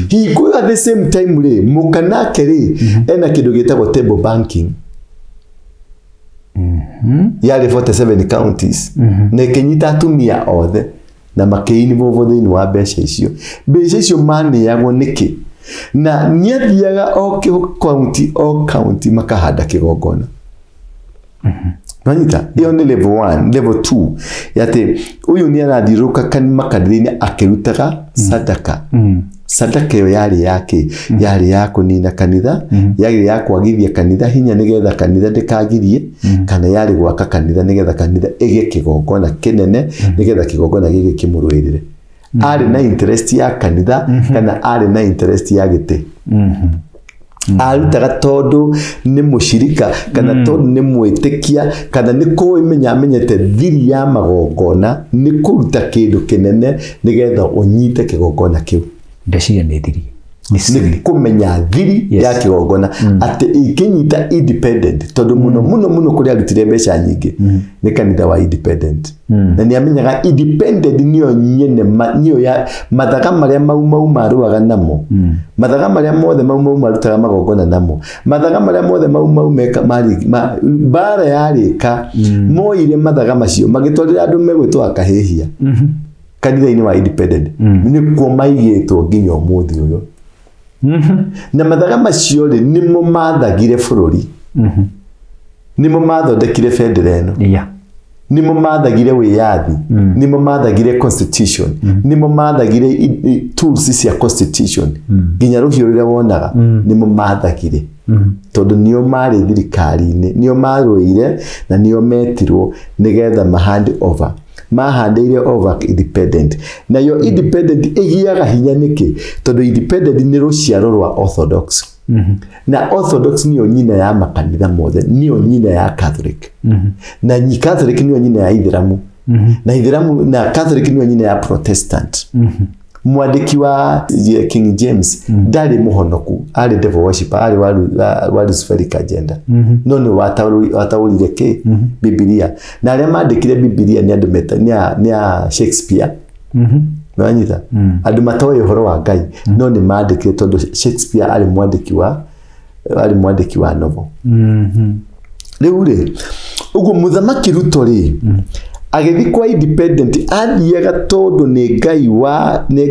Hingo ĩyo at the same time rĩ, mũka nake rĩ, ena kĩndũ gĩtagwo table banking yarĩ 47 counties na ĩkĩnyita atumia othe na makĩinvolve thĩinĩ wa mbeca icio. Mbeca icio maneagwo nĩkĩ? Na nĩathiaga o county o county makahanda kĩgongona. Wanyita? Ĩyo nĩ level 1. Level 2 yatĩ ũyũ nĩ arathiũrũrũka makanitha-inĩ akĩrutaga sadaka. Sadaka ĩyo yarĩ ya kĩ? Yarĩ ya kũnina kanitha, yarĩ ya kwagithia kanitha hinya nĩgetha kanitha ndĩkagirie, kana yarĩ gwaka kanitha nĩgetha kanitha ĩgĩe kĩgongona kĩnene, nĩgetha kĩgongona gĩkĩ kĩmũrũĩrĩre? Arĩ na interest ya kanitha kana arĩ na interest ya gĩtĩ? Arutaga tondũ nĩ mũcirika kana tondũ nĩ mwĩtĩkia kana nĩ kũmenya amenyete thiri ya magongona nĩ kũruta kĩndũ kĩnene nĩgetha ũnyite kĩgongona kĩu? Ndeciria nĩ thiri. Nĩ siri. Nĩ kũmenya thiri ya kĩgongona atĩ ingĩnyita independent, tondũ mũno mũno mũno kũrĩa arutire mbeca nyingĩ nĩ kanitha wa independent, na nĩ amenyaga independent nĩyo nyene nĩyo ya mathaga marĩa Mau Mau marũaga namo, mathaga marĩa mothe Mau Mau marutaga magongona namo, mathaga marĩa mothe Mau Mau meka mbara yarĩka, moire mathaga macio magĩtwarĩra andũ megwĩtwo akahĩhia kanitha-inĩ wa independent, nĩkuo maigĩtwo nginya ũmũthĩ ũyũ. Na mathaga macio rĩ, nĩmo mathagire bũrũri, nĩmo mathondekire bendera ĩno, nĩmo mathagire wĩyathi, nĩmo mathagire constitution, nĩmo mathagire tools cia constitution, nginya rũhiũ rũrĩa wonaga nĩmo mathagire, tondũ nĩo marĩ thirikari-inĩ, nĩo marũire na nĩo metirwo nĩgetha ma hand over, mahandĩire over independent. Nayo independent ĩgĩaga hinya nĩkĩ? Tondũ independent nĩ rũciaro rwa orthodox, na orthodox nĩyo nyina ya makanitha mothe, nĩyo nyina ya Catholic, na Catholic nĩyo nyina ya Ithĩramu, na Ithĩramu na Catholic nĩyo nyina ya Protestant. Mwandĩki wa King James ndarĩ mũhonoku, arĩ devil worshipper, arĩ wa Luciferic agenda, no nĩ wataũrire kĩ Bibilia, na arĩa mandĩkire Bibilia nĩ andũ meta nĩ a Shakespeare. Nĩwanyita? Andũ matoĩ ũhoro wa Ngai, no nĩ mandĩkire tondũ Shakespeare arĩ mwandĩki wa novel. Rĩu rĩ, ũguo mũthamaki Ruto rĩ, agĩthiĩ kwa independent, athiaga tondũ nĩ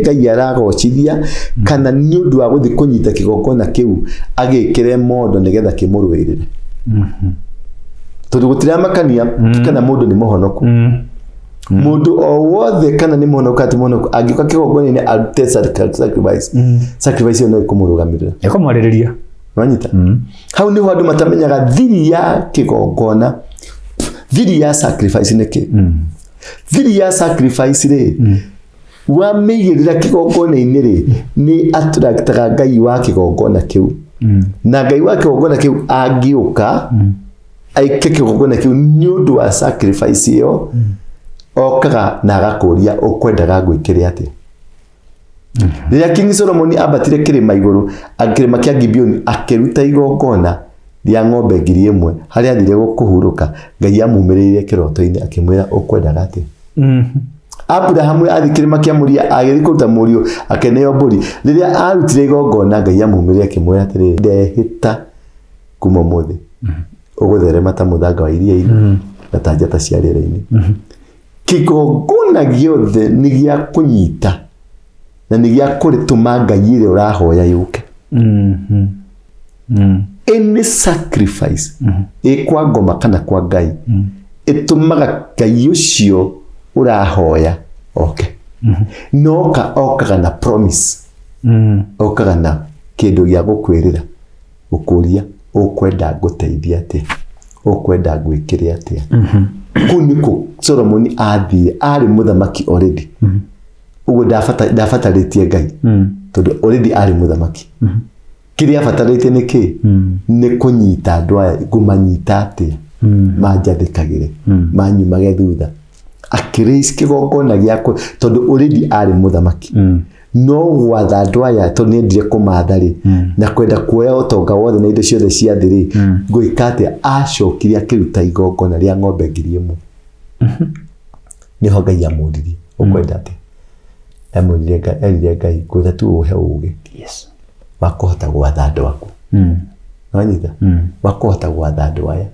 Ngai aragocithia kana nĩ ũndũ wa gũthiĩ kũnyita kĩgongona kĩu agĩkĩre mondo nĩgetha kĩmũrũĩrĩre? Tondũ gũtiramakania kana mũndũ nĩ mũhonoku, mũndũ o wothe kana nĩ mũhonoku kana ti mũhonoku, angĩũka kĩgongona-inĩ arute sacrifice ĩyo no ĩkũmũrũgamĩrĩra. Ĩkũmwarĩrĩria. Wanyita? Hau niho andũ matamenyaga thiri ya kĩgongona, thiri ya sacrifice nĩ kĩ. Thiri ya sacrifice rĩ, wamĩigĩrĩra kĩgongona-inĩ rĩ, nĩ attractaga Ngai wa kĩgongona kĩu. Na Ngai wa kĩgongona kĩu angĩũka aike kĩgongona kĩu nĩ ũndũ wa sacrifice ĩyo, okaga na agakũria ũkwendaga ngwĩkĩre atĩa. Rĩrĩa King Solomon ambatire kĩrĩma igũrũ, kĩrĩma kĩa Gibeoni, akĩruta igongona rĩa ng'ombe 1000 harĩa athire kũhurũka, Ngai amumĩrĩire kĩroto-inĩ akĩmwĩra ũkwendaga atĩa. Abrahamu athiĩ kĩrĩma kĩa Moria agĩthiĩ kũruta mũriũ akĩneo mbũri. Rĩrĩa arutire igongona, Ngai amumĩrĩire akĩmwĩra atĩrĩrĩ, ndehĩta kuma ũmũthĩ ũgũtherema ta mũthanga wa iria-inĩ na ta njata cia rĩera-inĩ. Kĩgongona gĩothe nĩ gĩa kũnyita na nĩ gĩa kũrĩtũma Ngai ĩrĩa ũrahoya yũke. Any sacrifice ĩ kwa ngoma kana kwa Ngai ĩtũmaga Ngai ũcio ũrahoya oke. Noka okaga na promise, okaga na kĩndũ gĩa gũkwĩrĩra, gũkũria ũkwenda ngũteithie atĩa, ũkwenda ngwĩkĩre atĩa. Kũu nĩkuo Solomoni athire, arĩ mũthamaki already. Ũguo ndabatarĩtie Ngai, tondũ already arĩ mũthamaki. Kĩrĩa abatarĩtie nĩ kĩ? Nĩ kũnyita andũ aya, ngũmanyita atĩa manjathĩkagĩre, manyumage thutha. Akĩraise kĩgongona gĩakwa tondũ already arĩ mũthamaki. No gwatha andũ aya tondũ nĩendire kũmatha rĩ, na kwenda kuoya ũtonga wothe na indo ciothe cia thĩ rĩ, ngwĩka atĩa? Acokire akĩruta igongona rĩa ng'ombe 1000. Nĩho Ngai amũririe ũkwenda atĩa? Amũririe Ngai, erire Ngai ngwenda tu ũhe ũgĩ wa kũhota gwatha andũ aku. Wanyita? Wa kũhota gwatha andũ aya.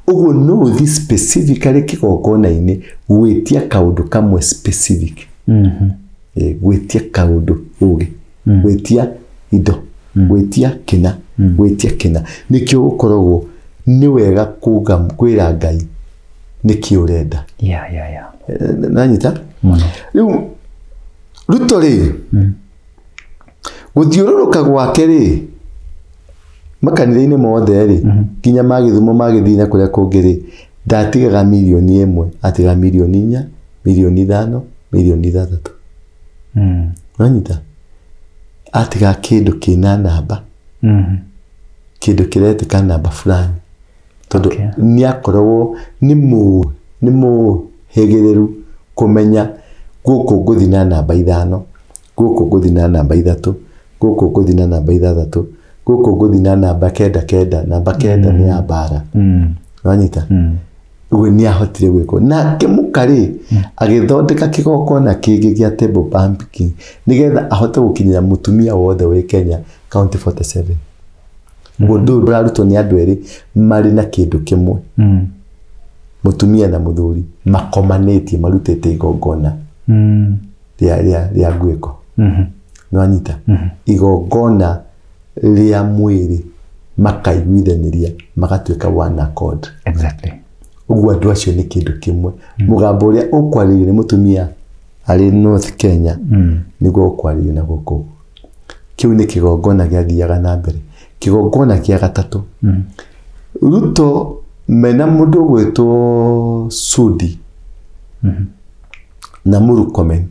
Ũguo no ũthiĩ specifically kĩgongona-inĩ gwĩtia kaũndũ kamwe specific. Gwĩtia kaũndũ ũgĩ, gwĩtia indo, gwĩtia kĩna, gwĩtia kĩna. Nĩkĩo gũkoragwo nĩ wega kuga kwĩra Ngai nĩkĩ ũrenda. Nanyita? Rĩu Ruto rĩ, gũthiũrũrũka gwake rĩ, makanitha-inĩ mothe rĩ, nginya ma Gĩthumo ma Gĩthii na kũrĩa kũngĩ rĩ, ndatigaga 1 million, atigaga 4 million, 5 million, 6 million. Wanyita? Atigaga kĩndũ kĩna namba, kĩndũ kĩretĩka namba fulani. Tondũ nĩ akoragwo nĩ mũhĩgĩrĩru kũmenya gũkũ ngũthiĩ na namba 5, gũkũ ngũthiĩ na namba 3, gũkũ ngũthiĩ na namba 6, gũkũ ngũthiĩ na namba 9 9, namba 9 nĩ ya mbara. Wanyita? Ũguo nĩ ahotire gwĩka. Nake mũka rĩ, agĩthondeka kĩgongona kĩngĩ gĩa table banking nĩgetha ahote gũkinyĩra mũtumia wothe wĩ Kenya county 47. Ũguo ũndũ ũyũ ũrarutwo nĩ andũ erĩ marĩ na kĩndũ kĩmwe. Mũtumia na mũthuri makomanĩtie marutĩte igongona rĩa nguĩko. Nĩwanyita? Igongona rĩa mwĩrĩ makaiguithanĩria magatuĩka one accord. Ũguo andũ acio nĩ kĩndũ kĩmwe. Mũgambo ũrĩa ũkwarĩrio nĩ mũtumia arĩ North Kenya nĩguo ũkwarĩrio na gũkũ. Kĩu nĩ kĩgongona gĩathiaga na mbere. Kĩgongona kĩa gatatũ, Ruto mena mũndũ ũgwĩtwo Sudi na Murkomen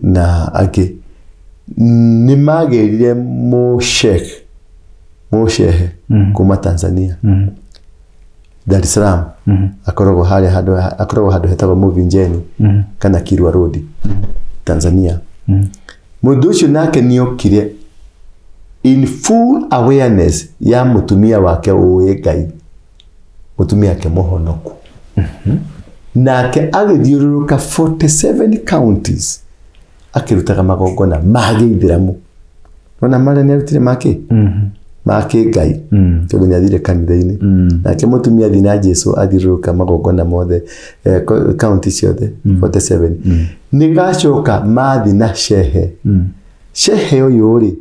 na angĩ nĩ magĩrire mũshekh mũshehe kuma Tanzania, Dar es Salaam. Akoragwo harĩa handũ, akoragwo handũ hetagwo Muvinjeni kana Kilwa Road, Tanzania. Mũndũ ũcio nake nĩ okire in full awareness ya mũtumia wake ũĩ Ngai, mũtumia wake mũhonoku. Nake agĩthiũrũrũka 47 counties akĩrutaga magongona ma gĩithĩramu. Ona marĩa nĩ arutire makĩ ma kĩngai, tondũ nĩ athire kanitha-inĩ. Nake mũtumia athiĩ na Jesu athiũrũrũka magongona mothe, county ciothe 47. Nĩ gacoka mathi na shehe. Shehe ũyũ rĩ,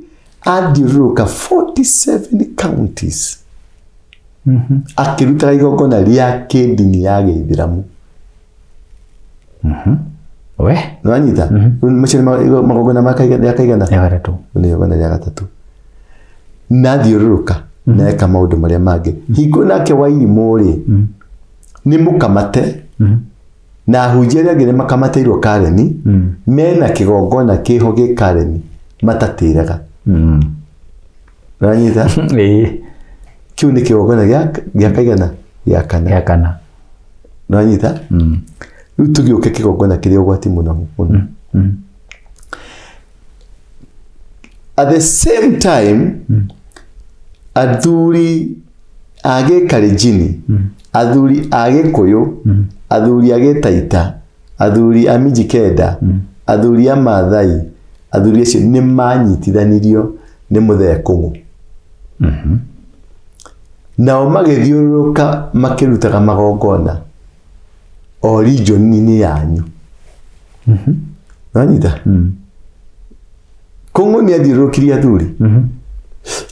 athiũrũrũka 47 counties akĩrutaga igongona rĩa kĩndini ya gĩithĩramu. We. Nĩwanyita? Macio nĩ magongona ma rĩa kaigana? Rĩa gatatũ. Nĩ igongona rĩa gatatũ. Na thiũrũrũka na eka maũndũ marĩa mangĩ. Hingo nake Wairimũ rĩ, nĩ mũkamate na ahunjia arĩa angĩ nĩ makamatĩirwo Kareni, mena kĩgongona kĩho gĩ Kareni matatĩraga. Ũranyita? Ĩĩ. Kĩu nĩ kĩgongona gĩa kaigana? Gĩa kana. Gĩa kana. Nĩwanyita? Rĩu tũgĩũke kĩgongona kĩrĩa ũgwati mũno mũno. At the same time, athuri a Gĩkalenjini, athuri a Gĩkũyũ, athuri a Gĩtaita, athuri a Mijikenda, athuri a Maathai, athuri acio nĩ manyitithanirio nĩ Mũthee Kũng'ũ. Nao magĩthiũrũrũka makĩrutaga magongona o region-inĩ yanyu. Nĩwanyita? Kũng'ũ nĩ athiũrũrũkirie athuri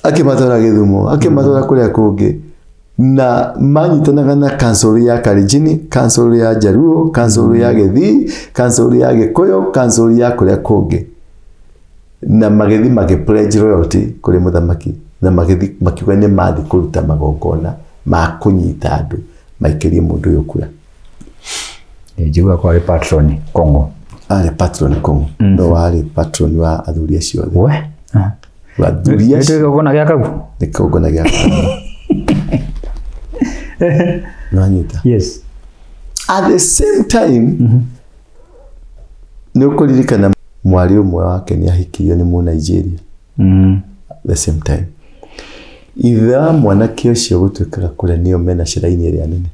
akĩmatwara Gĩthumo, akĩmatwara kũrĩa kũngĩ, na manyitanaga na council ya Kalenjin, council ya Jaluo, council ya Gĩthii, council ya Gĩkũyũ, council ya kũrĩa kũngĩ, na magĩthiĩ magĩ pledge loyalty kũrĩ mũthamaki, na magĩthiĩ makiuga nĩ mathiĩ kũruta magongona ma kũnyita andũ maikĩrie mũndũ ũyũ kura. Njiguaga kwarĩ patron Kũng'ũ. Arĩ patron Kũng'ũ, no warĩ patron wa athuri acio othe. We. Athuri Nĩ acio kĩgongona gĩa kau? Nĩ kĩgongona gĩa kau. Nĩwanyita? Yes. At the same time, nĩ ũkũririkana mwarĩ ũmwe wake nĩ ahikirio nĩ Mũnigeria. The same time. Ithe wa mwanake ũcio gũtuĩkaga kũrĩa nĩo mena shrine ĩrĩa nene.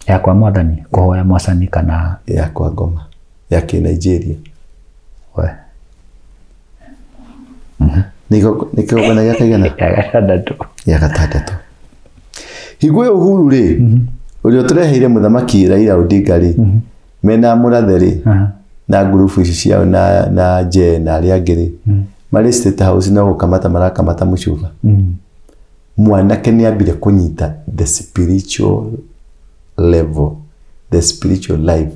Ya kwa mwathani, kũhoya mwathani kana ya kwa ngoma ya kĩ Nigeria. We. Nĩ kĩgongona gĩa kaigana? Ya gatandatũ. Ya gatandatũ. Hingo ĩyo Uhuru rĩ, ũrĩa ũtũreheire mũthamaki Raila Odinga rĩ, mena mũrathe rĩ, na ngurubu ici ciao na Nje na arĩa angĩ rĩ, marĩ State House no gũkamata marakamata mũcuba. Mwanake nĩ ambire kũnyita the spiritual level, the spiritual life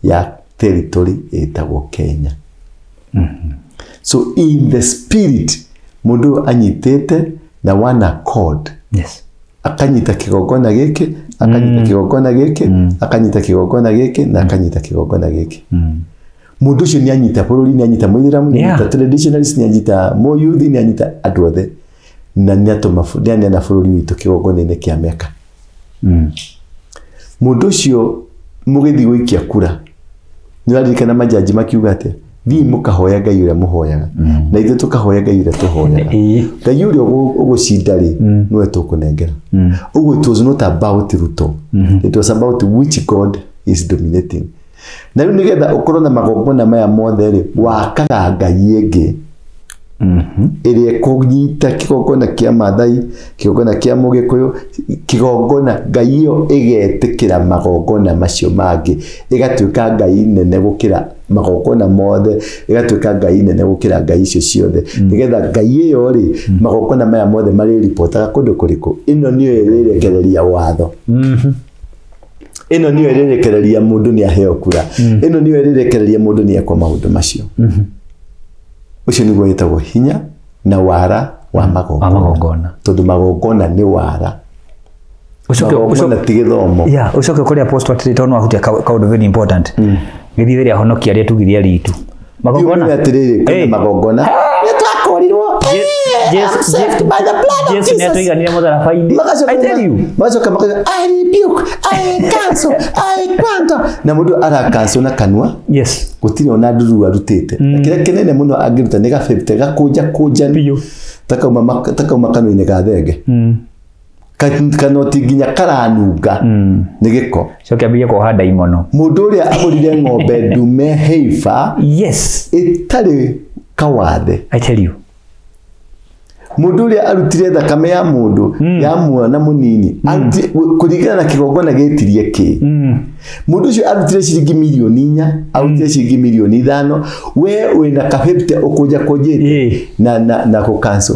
ya territory ĩtagwo Kenya. So in the spirit, mũndũ ũyũ anyitĩte na one accord. Yes. Akanyita kĩgongona gĩkĩ, akanyita kĩgongona gĩkĩ, akanyita kĩgongona gĩkĩ, na akanyita kĩgongona gĩkĩ. Mũndũ ũcio nĩ anyita bũrũri, nĩ anyita mũithĩramu, nĩ anyita traditionalist, nĩ anyita mũyuthi, nĩ anyita andũ othe. Na nĩ atũma nĩ aneana bũrũri witũ kĩgongona-inĩ kĩa Mecca. Mũndũ ũcio mũgĩthiĩ gũikia kura, nĩ ũraririkana majaji makiuga atĩa? Thiĩ mũkahoya Ngai ũrĩa mũhoyaga, na ithuĩ tũkahoya Ngai ũrĩa tũhoyaga. Ngai ũrĩa ũgũcinda rĩ, nĩwe tũkũnengera. Ũguo it was not about Ruto. It was about which God is dominating. Na rĩu nĩgetha ũkorwo na magongona maya mothe rĩ, wakaga Ngai ĩngĩ ĩrĩa ĩkũnyita kĩgongona kĩa Maathai, kĩgongona kĩa Mũgĩkũyũ, kĩgongona Ngai ĩyo ĩgetĩkĩra magongona macio mangĩ, ĩgatuĩka Ngai nene gũkĩra magongona mothe, ĩgatuĩka Ngai nene gũkĩra Ngai icio ciothe. Nĩgetha Ngai ĩyo rĩ, magongona maya mothe marĩripotaga kũndũ kũrĩkũ? Ĩno nĩyo ĩrĩrekereria watho. Ĩno nĩyo ĩrĩrekereria mũndũ nĩ aheo kura. Ĩno nĩyo ĩrĩrekereria mũndũ nĩ ekwo maũndũ macio. Ũcio nĩguo wĩtagwo hinya na wara wa magongona. Wa magongona. Tondũ magongona nĩ wara. Magongona ti gĩthomo. Yeah, ũcoke kũrĩ apostle atĩrĩ tondũ nĩwahutia kaũndũ very important. Gĩthiĩ rĩrĩa ahonokia arĩa tugire ritũ. Magongona. Yume atĩrĩrĩ, kwĩna Hey. magongona. Nĩ twakũrirwo. I'm saved by the blood of Jesu Jesus. nĩatũiganire mũtharaba-inĩ. I tell you. Magacoka makauga, I rebuke, I cancel, I grant. Na mũndũ ara cancel na kanua. Yes. Gũtirĩ ona nduru arutĩte. Na kĩrĩa kĩnene mũno angĩruta nĩ gabĩte gakũnja kũnja Biũ. Takauma kanua-inĩ ga thenge. Kanoti nginya karanunga nĩ gĩko. Coke ambie kuoha ndaimono. Mũndũ ũrĩa agũrire ng'ombe ndume heifa Yes. ĩtarĩ kawathe. I tell you. Mũndũ ũrĩa arutire thakame ya mũndũ ya mwana mũnini kũringana na kĩgongona gĩtirie kĩ. Mũndũ ũcio arutire ciringi mirioni 4, arutire ciringi mirioni 5, we wĩna kabĩte ũkũnja kũnjĩte na kũ cancel.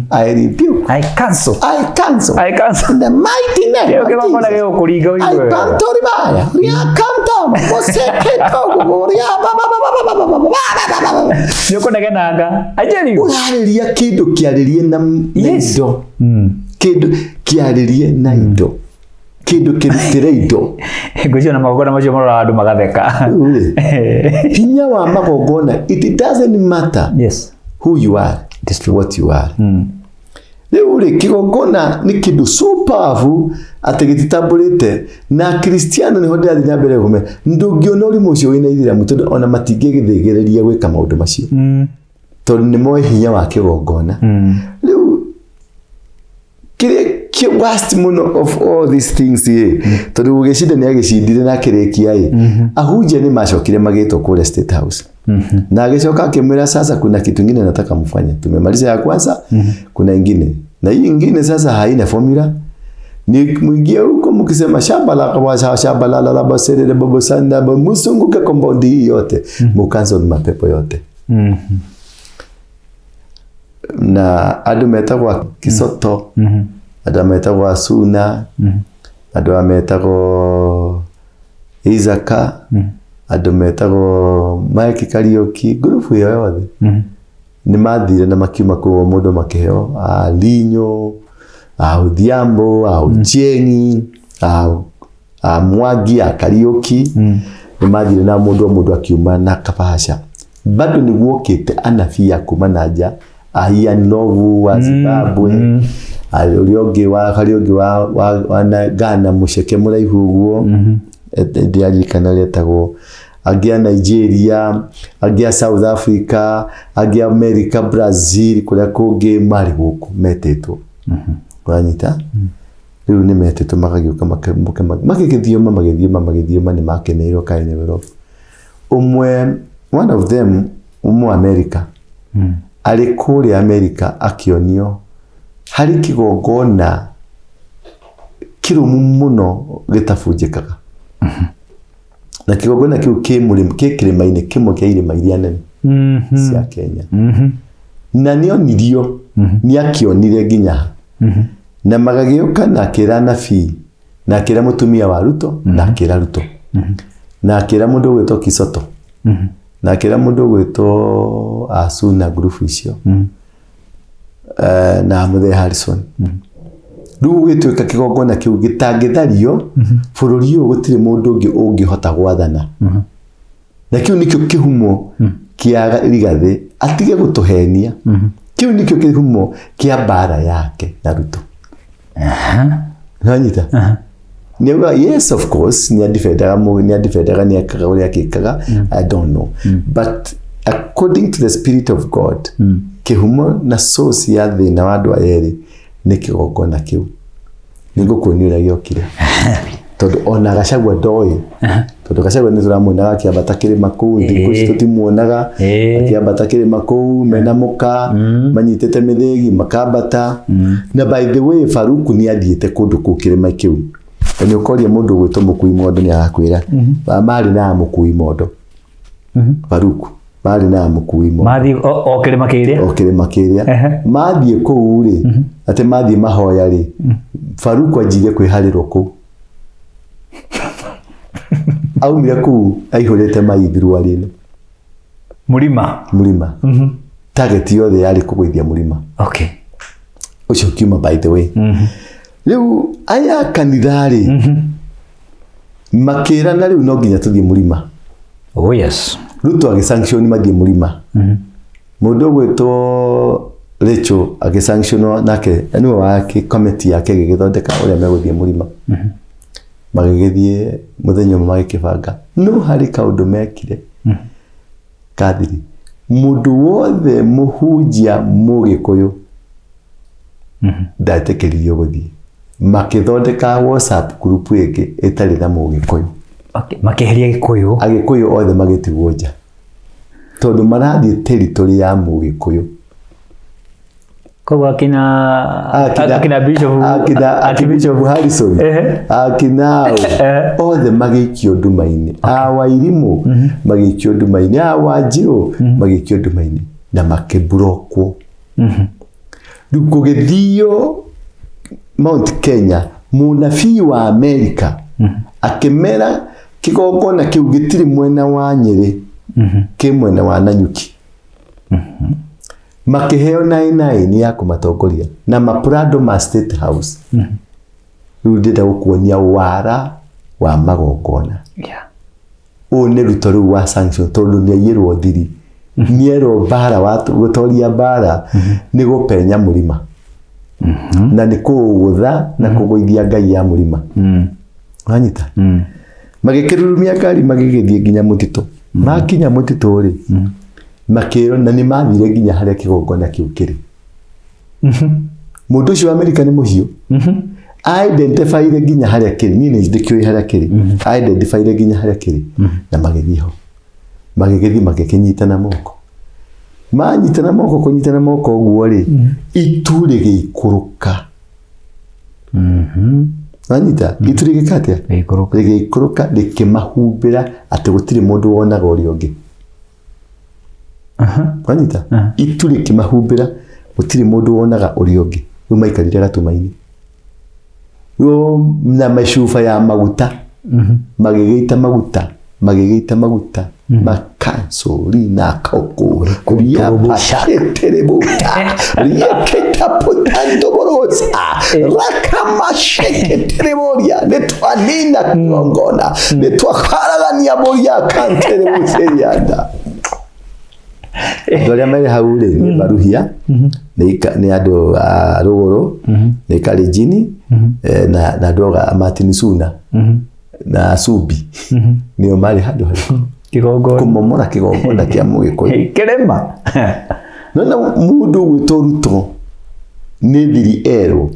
I rebuke. I cancel. I cancel. I cancel. In the mighty name of Kĩo kĩgongona Jesus. gĩgũkũringa I ũigue. pantoribaya. Ria kantama. Moseketo. Ria ba ba ba ba ba ba ba ba ba ba ba ba. Nĩ ũkũnegenanga. I tell you. Ũrarĩria kĩndũ kĩarĩrie na Yes. indo. Kĩndũ kĩarĩrie na indo. Kĩndũ kĩrutĩre indo. Ngwĩciria na magongona macio maroraga andũ magatheka. Rĩu-rĩ, hinya wa magongona, it doesn't matter Yes. who you are, It is true. what you are. Rĩu rĩ, kĩgongona nĩ kĩndũ so powerful atĩ gĩtitambũrĩte na Kristiano. Nĩho ndĩrathiĩ na mbere kũme, ndũngĩona ũrimũ ũcio wĩna ithiramu, tondũ ona matingĩgĩthĩgĩrĩria gwĩka maũndũ macio, tondũ nĩ moĩ hinya wa kĩgongona. Rĩu kĩrĩa kĩ worst mũno of all these things ĩ, tondũ gũgĩcinda nĩ agĩcindire na akĩrĩkia ĩ, ahunjia nĩ macokire magĩtwo kũrĩa State House, na agĩcoka akĩmwĩra, "Sasa kuna kitu ingine nataka mfanye. Tumemaliza ya kwanza, kuna ingine, na hii ingine sasa haina formula. Ni mwingie huko mkisema shamba la kwa shamba la la la baserere bobo sanda bo, msunguke compound hii yote, mucancel mapepo yote." Na andũ metagwo Kisoto, andũ metagwo Asuna, andũ metagwo Isaka, andũ metagwo Mike Kariuki, ngurubu ĩyo yothe nĩ mathire na makiuma kũu, o mũndũ makĩheo a Linyo, a Odhiambo, a Ochieng, a Mwangi, a Kariuki, nĩ mathire na mũndũ o mũndũ akiuma na kabahasha. Bado nĩ guokĩte anabii a kuma na nja, a Ian Novu wa Zimbabwe, a ũrĩa ũngĩ wa harĩa ũngĩ wa Ghana, mũceke mũraihu ũguo, ndiaririkana ũrĩa etagwo, angĩ a Nigeria, angĩ a South Africa, angĩ a America, Brazil, kũrĩa kũngĩ marĩ gũkũ metĩtwo. Ũranyita? Rĩu nĩ metĩtwo magagĩũka magĩgĩthioma magĩthioma magĩthioma, nĩ makeneirwo kaĩ nĩ wĩra. Ũmwe, one of them, ũmwe America, arĩ kũrĩa America akĩonio harĩ kĩgongona kĩrũmu mũno gĩtabunjĩkaga, na kĩgongona kĩu kĩ mũrĩma, kĩ kĩrĩma-inĩ kĩmwe kĩa irĩma iria nene cia Kenya. Na nĩonirio, nĩakĩonire nginya ha. Na magagĩũka na akĩra nabii, na akĩra mũtumia wa Ruto, na akĩra Ruto, na akĩra mũndũ ũgwĩtwo Kisoto, na akĩra mũndũ ũgwĩtwo Asuna, ngurubu icio, na Mũthee Harrison. Rĩu gũgĩtuĩka kĩgongona kĩu gĩtangĩthario bũrũri ũyũ, gũtirĩ mũndũ ũngĩ ũngĩhota gwathana. Na kĩu nĩkĩo kĩhumo kĩa Rigathĩ atige gũtũhenia. Kĩu nĩkĩo kĩhumo kĩa mbara yake na Ruto. Nĩwanyita? Nĩauga yes, of course nĩ adefendaga, nĩ adefendaga, nĩ ekaga ũrĩa akĩkaga, I don't know, but according to the spirit of God, kĩhumo na source ya thĩna wa andũ aya erĩ nĩ kĩgongona kĩu. Nĩ ngũkuonia ũrĩa gĩokire, tondũ ona Gachagua ndoĩ, tondũ Gachagua nĩ tũramuonaga akĩambata kĩrĩma kũu thikũ ici, tũtimuonaga akĩambata kĩrĩma kũu mena mũka manyitĩte mĩthĩgi makambata. Na by the way, Faruku nĩ athiĩte kũndũ kũu kĩrĩma kĩu, na nĩ ũkoria mũndũ ũgwĩtwo mũkui mondo nĩ arakwĩra marĩ na mũkui mondo. Faruku marĩ na mũkui mondo. Mathiĩ o kĩrĩma kĩrĩa. O kĩrĩma kĩrĩa. Mathiĩ kũu rĩ, atĩ mathiĩ mahoya rĩ, Faruku anjirie kwĩharĩrwo kũu, aumire kũu aihũrĩte mai thuruarĩ-inĩ. Mũrima. Mũrima. Target yothe yarĩ kũgũithia mũrima ũcio kiuma. By the way, rĩu aya kanitha rĩ, makĩrana rĩu no nginya tũthiĩ mũrima. Oh yes. Ruto agĩsanction mathiĩ mũrima. Mũndũ ũgwĩtwo Rachel agĩsanctionwo, nake nĩwe wake committee yake ĩgĩgĩthondeka ũrĩa megũthiĩ mũrima. Magĩgĩthiĩ mũthenya ũmwe magĩkĩbanga, no harĩ kaũndũ mekire kathiri. Mũndũ wothe mũhunjia mũgĩkũyũ ndetĩkĩririo gũthiĩ. Makĩthondeka WhatsApp group ĩngĩ ĩtarĩ na mũgĩkũyũ. Okay. Makĩeheria Gĩkũyũ. Agĩkũyũ othe magĩtigwo nja, tondũ marathiĩ territory ya mũgĩkũyũ. Koguo akina Bishop akina Archbishop Harrison, akina othe magĩikio nduma-inĩ, a Wairimũ magĩikio nduma-inĩ, a Wanjirũ magĩikio nduma-inĩ na makĩburokwo. Rĩu kũgĩthio Mount Kenya, mũnabii wa Amerika akĩmera kĩgongona kĩu gĩtirĩ mwena wa Nyĩrĩ, kĩ mwena wa Nanyuki. Makĩheo 99 ya kũmatongoria na maprado ma State House. Rĩu ndĩrenda gũkuonia wara wa magongona. Ũyũ nĩ Ruto rĩu wa sanction, tondũ nĩ aiyĩrwo thiri, nĩerwo mbara wa gũtoria mbara nĩ gũpenya mũrima. Na nĩ kũgũtha na kũgũithia ngai ya mũrima. Wanyita? Magĩkĩrurumia ngari magĩgĩthiĩ nginya mũtitũ. Makinya mũtitũ rĩ, makĩrwo na nĩ mathire nginya harĩa kĩgongona kĩu kĩrĩ. Mũndũ ũcio wa Amerika nĩ mũhiũ. Identifyire nginya harĩa kĩrĩ. Niĩ nĩ ndĩkĩũĩ harĩa kĩrĩ. Identifyire nginya harĩa kĩrĩ. Na magĩthiĩ ho. Magĩgĩthiĩ magĩkĩnyitana moko. Manyitana moko kũnyitana moko ũguo rĩ, itu rĩgĩikũrũka. Wanyita? Itu rĩgĩka atĩa? Rĩgĩikũrũka. Rĩgĩikũrũka rĩkĩmahumbĩra atĩ gũtirĩ mũndũ wonaga ũrĩa ũngĩ. Wanyita? Itu rĩkĩmahumbĩra gũtirĩ mũndũ wonaga ũrĩa ũngĩ. Rĩu maikarire gatuma-inĩ. Rĩu na macuba ya maguta magĩgĩita maguta magĩgĩita maguta makansorina koko riapasheterebuta rieketaputandoborosa rakamasheketereboria nĩtwanina kĩgongona nĩtwaharagania boria kanterebuserianda. Andũ arĩa marĩ hau rĩ nĩ Baruhia, nĩ andũ a rũgũrũ, nĩ Kalenjini, na andũ a Martin Suna na Subi nĩo marĩ handũ harĩkũ? Kĩgongona. Kũmomora kĩgongona kĩa Mũgĩkũyũ. Kĩrĩma. Nona mũndũ ũgwĩtwo Ruto nĩ thiri erũ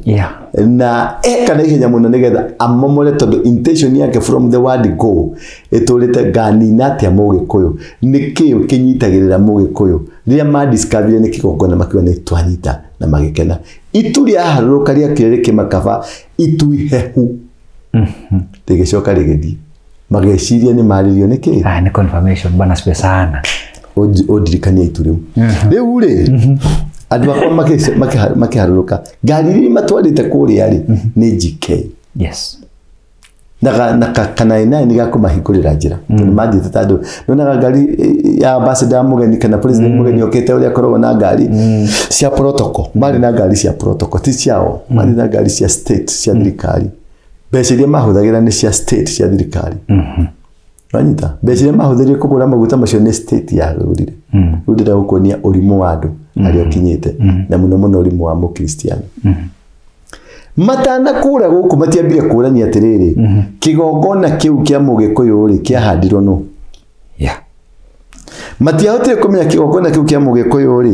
na eka na ihenya mũno nĩgetha amomore, tondũ intention yake from the word go ĩtũrĩte nganina atĩa Mũgĩkũyũ. Nĩ kĩĩ kĩnyitagĩrĩra Mũgĩkũyũ? Rĩrĩa madiscoverire nĩ kĩgongona makiuga nĩ twanyita na magĩkena. Itu rĩaharũrũka rĩakire rĩkĩmakaba itu ihehu rĩgĩcoka rĩgĩthiĩ. Magĩciria nĩ marĩrio nĩ kĩĩ? Ah, nĩ confirmation bana sipe sana. Ũndirikanie itu rĩu. Rĩu rĩ, andũ akwa makĩharũrũka ngari iria matwarĩte kũrĩa rĩ nĩ GK. Yes. Na kanainaĩ nĩ gakũmahingũrĩra njĩra tondũ mathiĩte ta andũ nyonaga ngari ya ambassador mũgeni kana president mũgeni okĩte ũrĩa akoragwo na ngari cia protocol. Marĩ na ngari cia protocol, ti ciao. Marĩ na ngari cia state cia thirikari. Mbeca iria mahũthagĩra nĩ cia state cia thirikari. Wanyita? Mbeca iria mahũthĩrire kũgũra maguta macio nĩ state yagũrire. Rĩu ndĩrenda gũkuonia ũrimũ wa andũ harĩa ũkinyĩte, na mũno mũno ũrimũ wa mũkristiano. Matanakũra gũkũ matiambire kũrania atĩrĩrĩ, kĩgongona kĩu kĩa Mũgĩkũyũ rĩ kĩahandirwo nũ? Matiahotire kũmenya kĩgongona kĩu kĩa Mũgĩkũyũ rĩ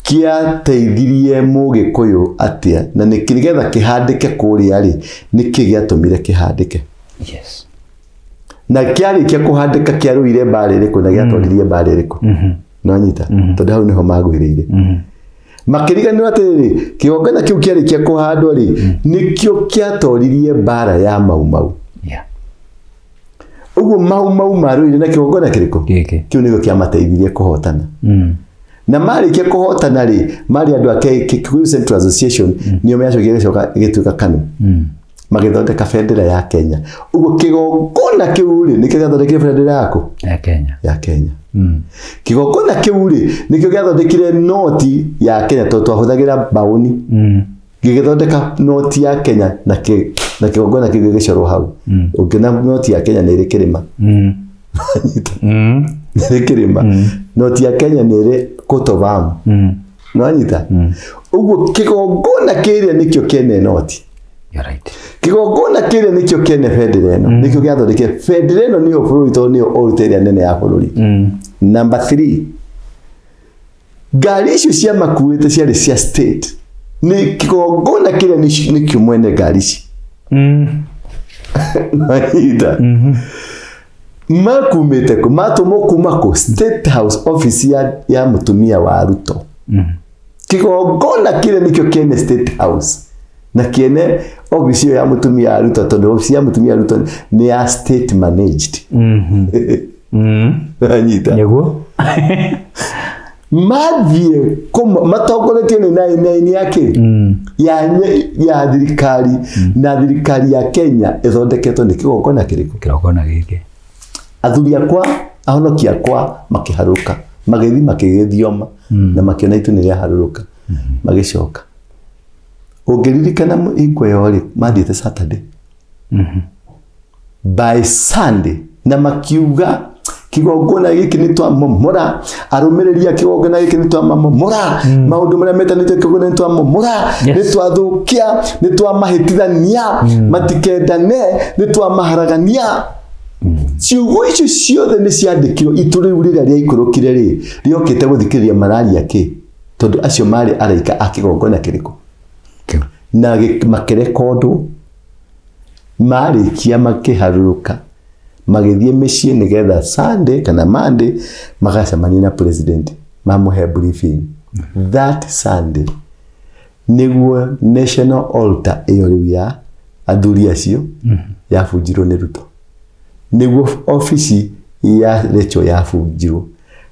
kĩateithirie Mũgĩkũyũ atĩa, na nĩgetha kĩhandĩke kũrĩa rĩ nĩkĩ gĩatũmire kĩhandĩke? Yes. Na kĩarĩkia kũhandĩka kĩarũire mbara ĩrĩkũ na gĩatwaririe mbara ĩrĩkũ? Nonyita? Tondũ hau nĩho magwĩrĩire. Makĩriganĩrwo atĩrĩrĩ, kĩgongona kĩu kĩarĩkia kũhandwo rĩ nĩkĩo kĩatoririe mbara ya Mau Mau. Ũguo Mau Mau marũire na kĩgongona kĩrĩkũ? Gĩkĩ. Kĩu nĩkĩo kĩamateithirie kũhotana. Na marĩkia kũhotana rĩ, marĩ andũ a Kikuyu Central Association nĩo macokire gĩcoka gĩtuĩka KANU. Magĩthondeka bendera ya Kenya. Ũguo kĩgongona kĩu rĩ nĩkĩo gĩathondekire bendera yaku? Ya Kenya. Ya Kenya. Kĩgongona kĩu rĩ nĩkĩo gĩathondekire noti ya Kenya, tondũ twahũthagĩra mbaũni. Gĩgĩthondeka noti ya Kenya na kĩgongona kĩu gĩgĩcorwo hau. Ũngĩona noti ya Kenya nĩ ĩrĩ kĩrĩma. Nĩ ĩrĩ kĩrĩma. Noti ya Kenya nĩ ĩrĩ coat of arm. Nĩwanyita? Ũguo kĩgongona kĩrĩa nĩkĩo kĩene noti. You're right. Kĩgongona kĩrĩa nĩkĩo kĩene bendera ĩno. Nĩkĩo gĩathondekire bendera ĩno nĩyo bũrũri, tondũ nĩyo altar ĩrĩa nene ya bũrũri. Number 3, ngari icio cia makuĩte ciarĩ cia state. Nĩ kĩgongona kĩrĩa nĩkĩo mwene ngari ici. Nĩwanyita? Makumĩte kũ? Matũmwo kuma kũ? State House office ya mũtumia wa Ruto. Kĩgongona kĩrĩa nĩkĩo kĩene State House na kĩene office ĩyo ya mũtumia wa Ruto, tondũ office ya mũtumia wa Ruto nĩ ya state managed. Nĩwanyita? Nĩguo. Mathiĩ matongoretio nĩ 99 ya kĩ? Ya thirikari, na thirikari ya Kenya ĩthondeketwo nĩ kĩgongona kĩrĩkũ? Kĩgongona gĩkĩ. Athuri akwa, ahonoki akwa makĩharũrũka, magĩthiĩ makĩgĩthioma na makĩona itu nĩ rĩaharũrũka, magĩcoka. Ũngĩririkana hingo ĩyo rĩ, mathiĩte Saturday. By Sunday, na makiuga Kĩgongona gĩkĩ nĩ twamomora, arũmĩrĩri a kĩgongona gĩkĩ nĩ twamamomora, maũndũ marĩa metanĩtio kĩgongona nĩ twamomora, nĩ twathũkia, nĩ twamahĩtithania, matikendane, nĩ twamaharagania. Ciugo icio ciothe nĩ ciandĩkirwo. Itu rĩu rĩrĩa rĩaikũrũkire rĩ, rĩokĩte gũthikĩrĩria mararia kĩ, tondũ acio marĩ araika a kĩgongona kĩrĩkũ? Na makĩrekondwo. Marĩkia makĩharũrũka magĩthiĩ mĩciĩ nĩgetha Sunday kana Monday magacemania na president mamũhe briefing. That Sunday nĩguo national altar ĩyo rĩu ya athuri acio yabunjirwo nĩ Ruto, nĩguo obici ya Rachel yabunjirwo,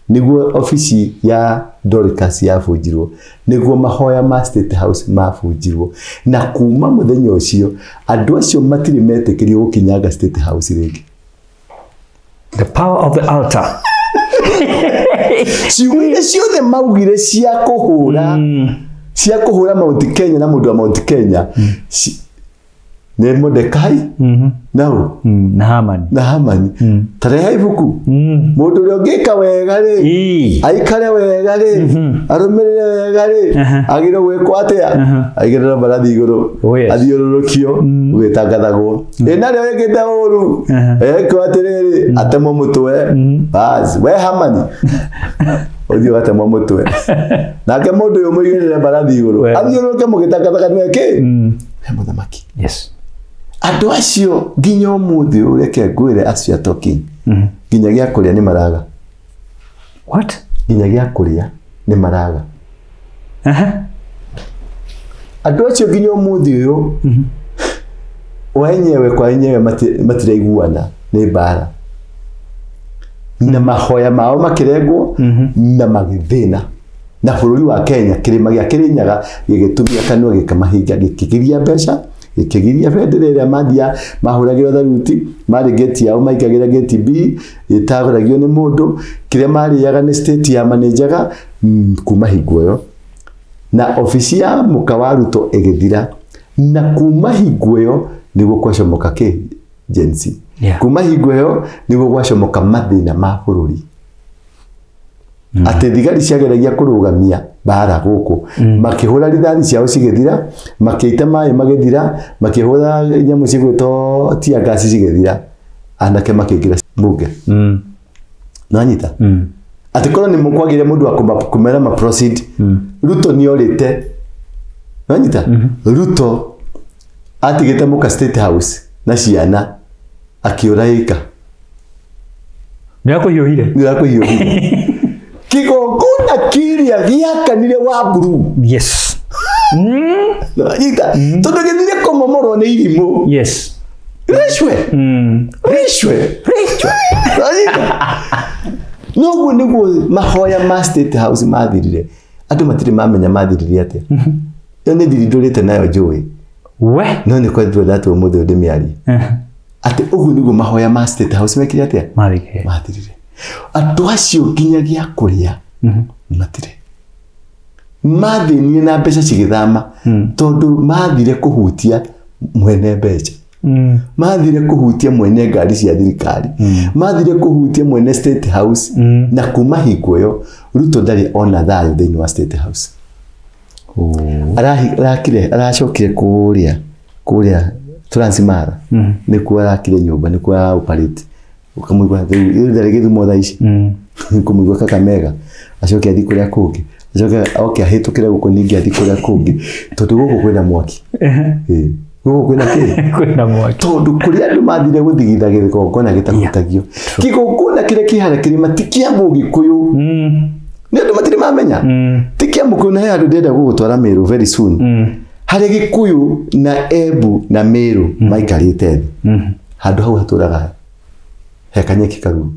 nĩguo obici ya Dorcas yabunjirwo, nĩguo mahoya ma State House mabunjirwo. Na kuma mũthenya ũcio andũ acio matirĩ metĩkĩrio gũkinyanga State House rĩngĩ. The power of the altar. Ciugo iria ciothe maugire cia kũhũra Mount Kenya na mũndũ wa Mount Kenya, nĩ Mordekai nau Na Hamani. Na Hamani. Tarehe ibuku, mũndũ ũrĩa ũngĩka wega rĩ, aikare wega rĩ, arũmĩrĩre wega rĩ, agĩrĩirwo gwĩkwo atĩa? Aigĩrĩrwo mbarathi igũrũ, Oh, yes. athiũrũrũkio ũgĩtangathagwo. Ĩ narĩo wĩkĩte ũru, ekwo atĩrĩrĩ, atemwo mũtwe. Bas, we Hamani ũthiĩ ũgatemwo mũtwe, nake mũndũ ũyũ mũigĩrĩre mbarathi igũrũ, Wega. athiũrũrũke mũgĩtangathaga nĩwe kĩ he mũthamaki. Andũ acio nginya ũmũthĩ ũyũ, reke ngwĩre, acio a talking, nginya gĩa kũrĩa nĩ maraga. What? Nginya gĩa kũrĩa nĩ maraga. Andũ acio nginya ũmũthĩ ũyũ wenyewe kwa wenyewe matiraiguana, nĩ mbara, na mahoya mao makĩrengwo na magĩthĩna. Na bũrũri wa Kenya, kĩrĩma gĩa Kĩrĩnyaga gĩgĩtumia kanua, gĩkĩmahinga, gĩkĩgiria mbeca, gĩkĩgiria bendera ĩrĩa mathia mahũragĩrwo tharuti. Marĩ gate yao maikagĩra gate B ĩtagũragio nĩ mũndũ. Kĩrĩa marĩaga nĩ state ya manĩnjaga. Kuma hingo ĩyo na obici ya mũka wa Ruto ĩgĩthira, na kuma hingo ĩyo nĩguo kwacomoka kĩ Gen Z. Kuma hingo ĩyo nĩguo gwacomoka mathĩna ma bũrũri, atĩ thigari ciageragia kũrũgamia mbara gũkũ, makĩhũra rithathi ciao cigĩthira, makĩita maĩ magĩthira, makĩhũra nyamũ cigwĩtwo tear gas cigĩthira, anake makĩingĩra mbunge. Nanyita atĩ korwo nĩ kwagĩire mũndũ wa kũmera ma proceed. Ruto nĩ orĩte. Nanyita Ruto atigĩte mũka State House na ciana, akĩũra ĩka. Nĩ akũhiũhire. Nĩ akũhiũhire kĩgongona kĩrĩa gĩakanire wa blue. Nanyita tondũ gĩthire kũmomorwo nĩ irimũ. Rĩcwe, rĩcwe, rĩcwe. Nanyita noguo nĩguo mahoya ma State House mathirire. Andũ matirĩ mamenya mathirire atĩa. Ĩyo nĩ thiri ndũrĩte nayo njũĩ. We. No nĩ kwendwo ndatwo mũthĩ ndĩmĩarie atĩ ũguo nĩguo mahoya ma State House mekire atĩa? Mathirire. Mathirire. Andũ acio nginya gĩa kũrĩa matirĩ. Mathĩnire na mbeca cigĩthama, tondũ mathire kũhutia mwene mbeca, mathire kũhutia mwene ngari cia thirikari, mathire kũhutia mwene State House. Na kuma hingo ĩyo Ruto ndarĩ ona thayũ thĩinĩ wa State House. Arakire, aracokire kũrĩa Transmara, nĩkuo arakire nyũmba, nĩkuo ara operate. Ũkamũigua rĩu ndarĩ Gĩthumo thaa ici, kũmũigua Kakamega, acoke athiĩ kũrĩa kũngĩ, acoke oke ahĩtũkĩre gũkũ, ningĩ athiĩ kũrĩa kũngĩ, tondũ gũkũ kwĩna mwaki. Ĩĩ. Gũkũ kwĩna kĩ? Kwĩna mwaki. Tondũ kũrĩa andũ mathire gũthigitha gĩgongona gĩtahutagio, kĩgongona kĩrĩa kĩ harĩa kĩrĩma ti kĩa Mũgĩkũyũ. Nĩ andũ matirĩ mamenya ti kĩa Mũkũyũ. Na he handũ ndĩrenda gũgũtwara Meru very soon, harĩa Gĩkũyũ na Embu na Meru maikarĩte thĩ. Handũ hau hatũraga he kanyeki karuru,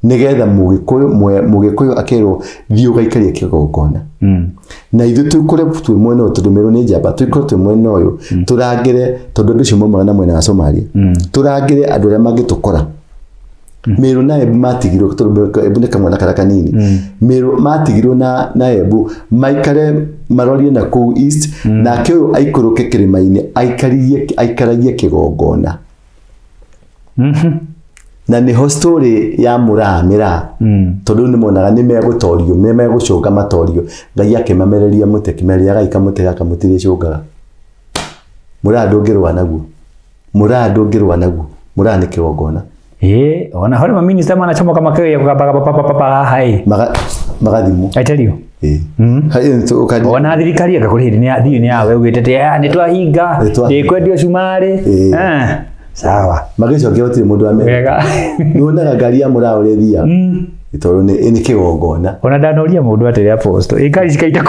nĩgetha Mũgĩkũyũ Mũgĩkũyũ akerwo, "Thiĩ ũgaikarie kĩgongona," na ithuĩ tũikore twĩ mwena ũyũ, tondũ Meru nĩ njamba, tũikore twĩ mwena ũyũ tũrangĩre, tondũ andũ acio maumaga na mwena wa Somalia, tũrangĩre andũ arĩa mangĩtũkora. Meru na Embu matigirwo, tondũ Embu nĩ kamwana karĩa kanini. Meru matigirwo na Embu maikare marorie na kũu east, nake ũyũ aikũrũke kĩrĩma-inĩ aikaragie kĩgongona. Na nĩho story ya mũraa mĩraa, tondũ nĩ monaga nĩ megũtorio, nĩ megũcũnga matorio. Ngai akĩmamereria mũtĩ, akĩmeria kamũtĩ gaka mũtirĩcũngaga. Mũraa ndũngĩrũa naguo, mũraa ndũngĩrũa naguo, mũraa nĩ kĩgongona. Ĩĩ, ona harĩ maminista manacomoka makĩgeria kũgamba papa haha ĩ. Magathimwo. I tell you. Ĩĩ. Ona thirikari anga kũrĩ hĩndĩ nĩ thiĩ nĩ yawe ugĩte atĩ "Ah, nĩ twahinga, Nĩ twahinga." ndĩkwendio cumarĩ." Ĩĩ. Ah, sawa. Magĩcokia gũtirĩ mũndũ wamera. Wega. Nĩwonaga ngari ya mũraa ũrĩa ĩthiaga, tondũ nĩ kĩgongona. Ona ndanoria mũndũ atĩrĩ, apostle, ĩ ngari cikaita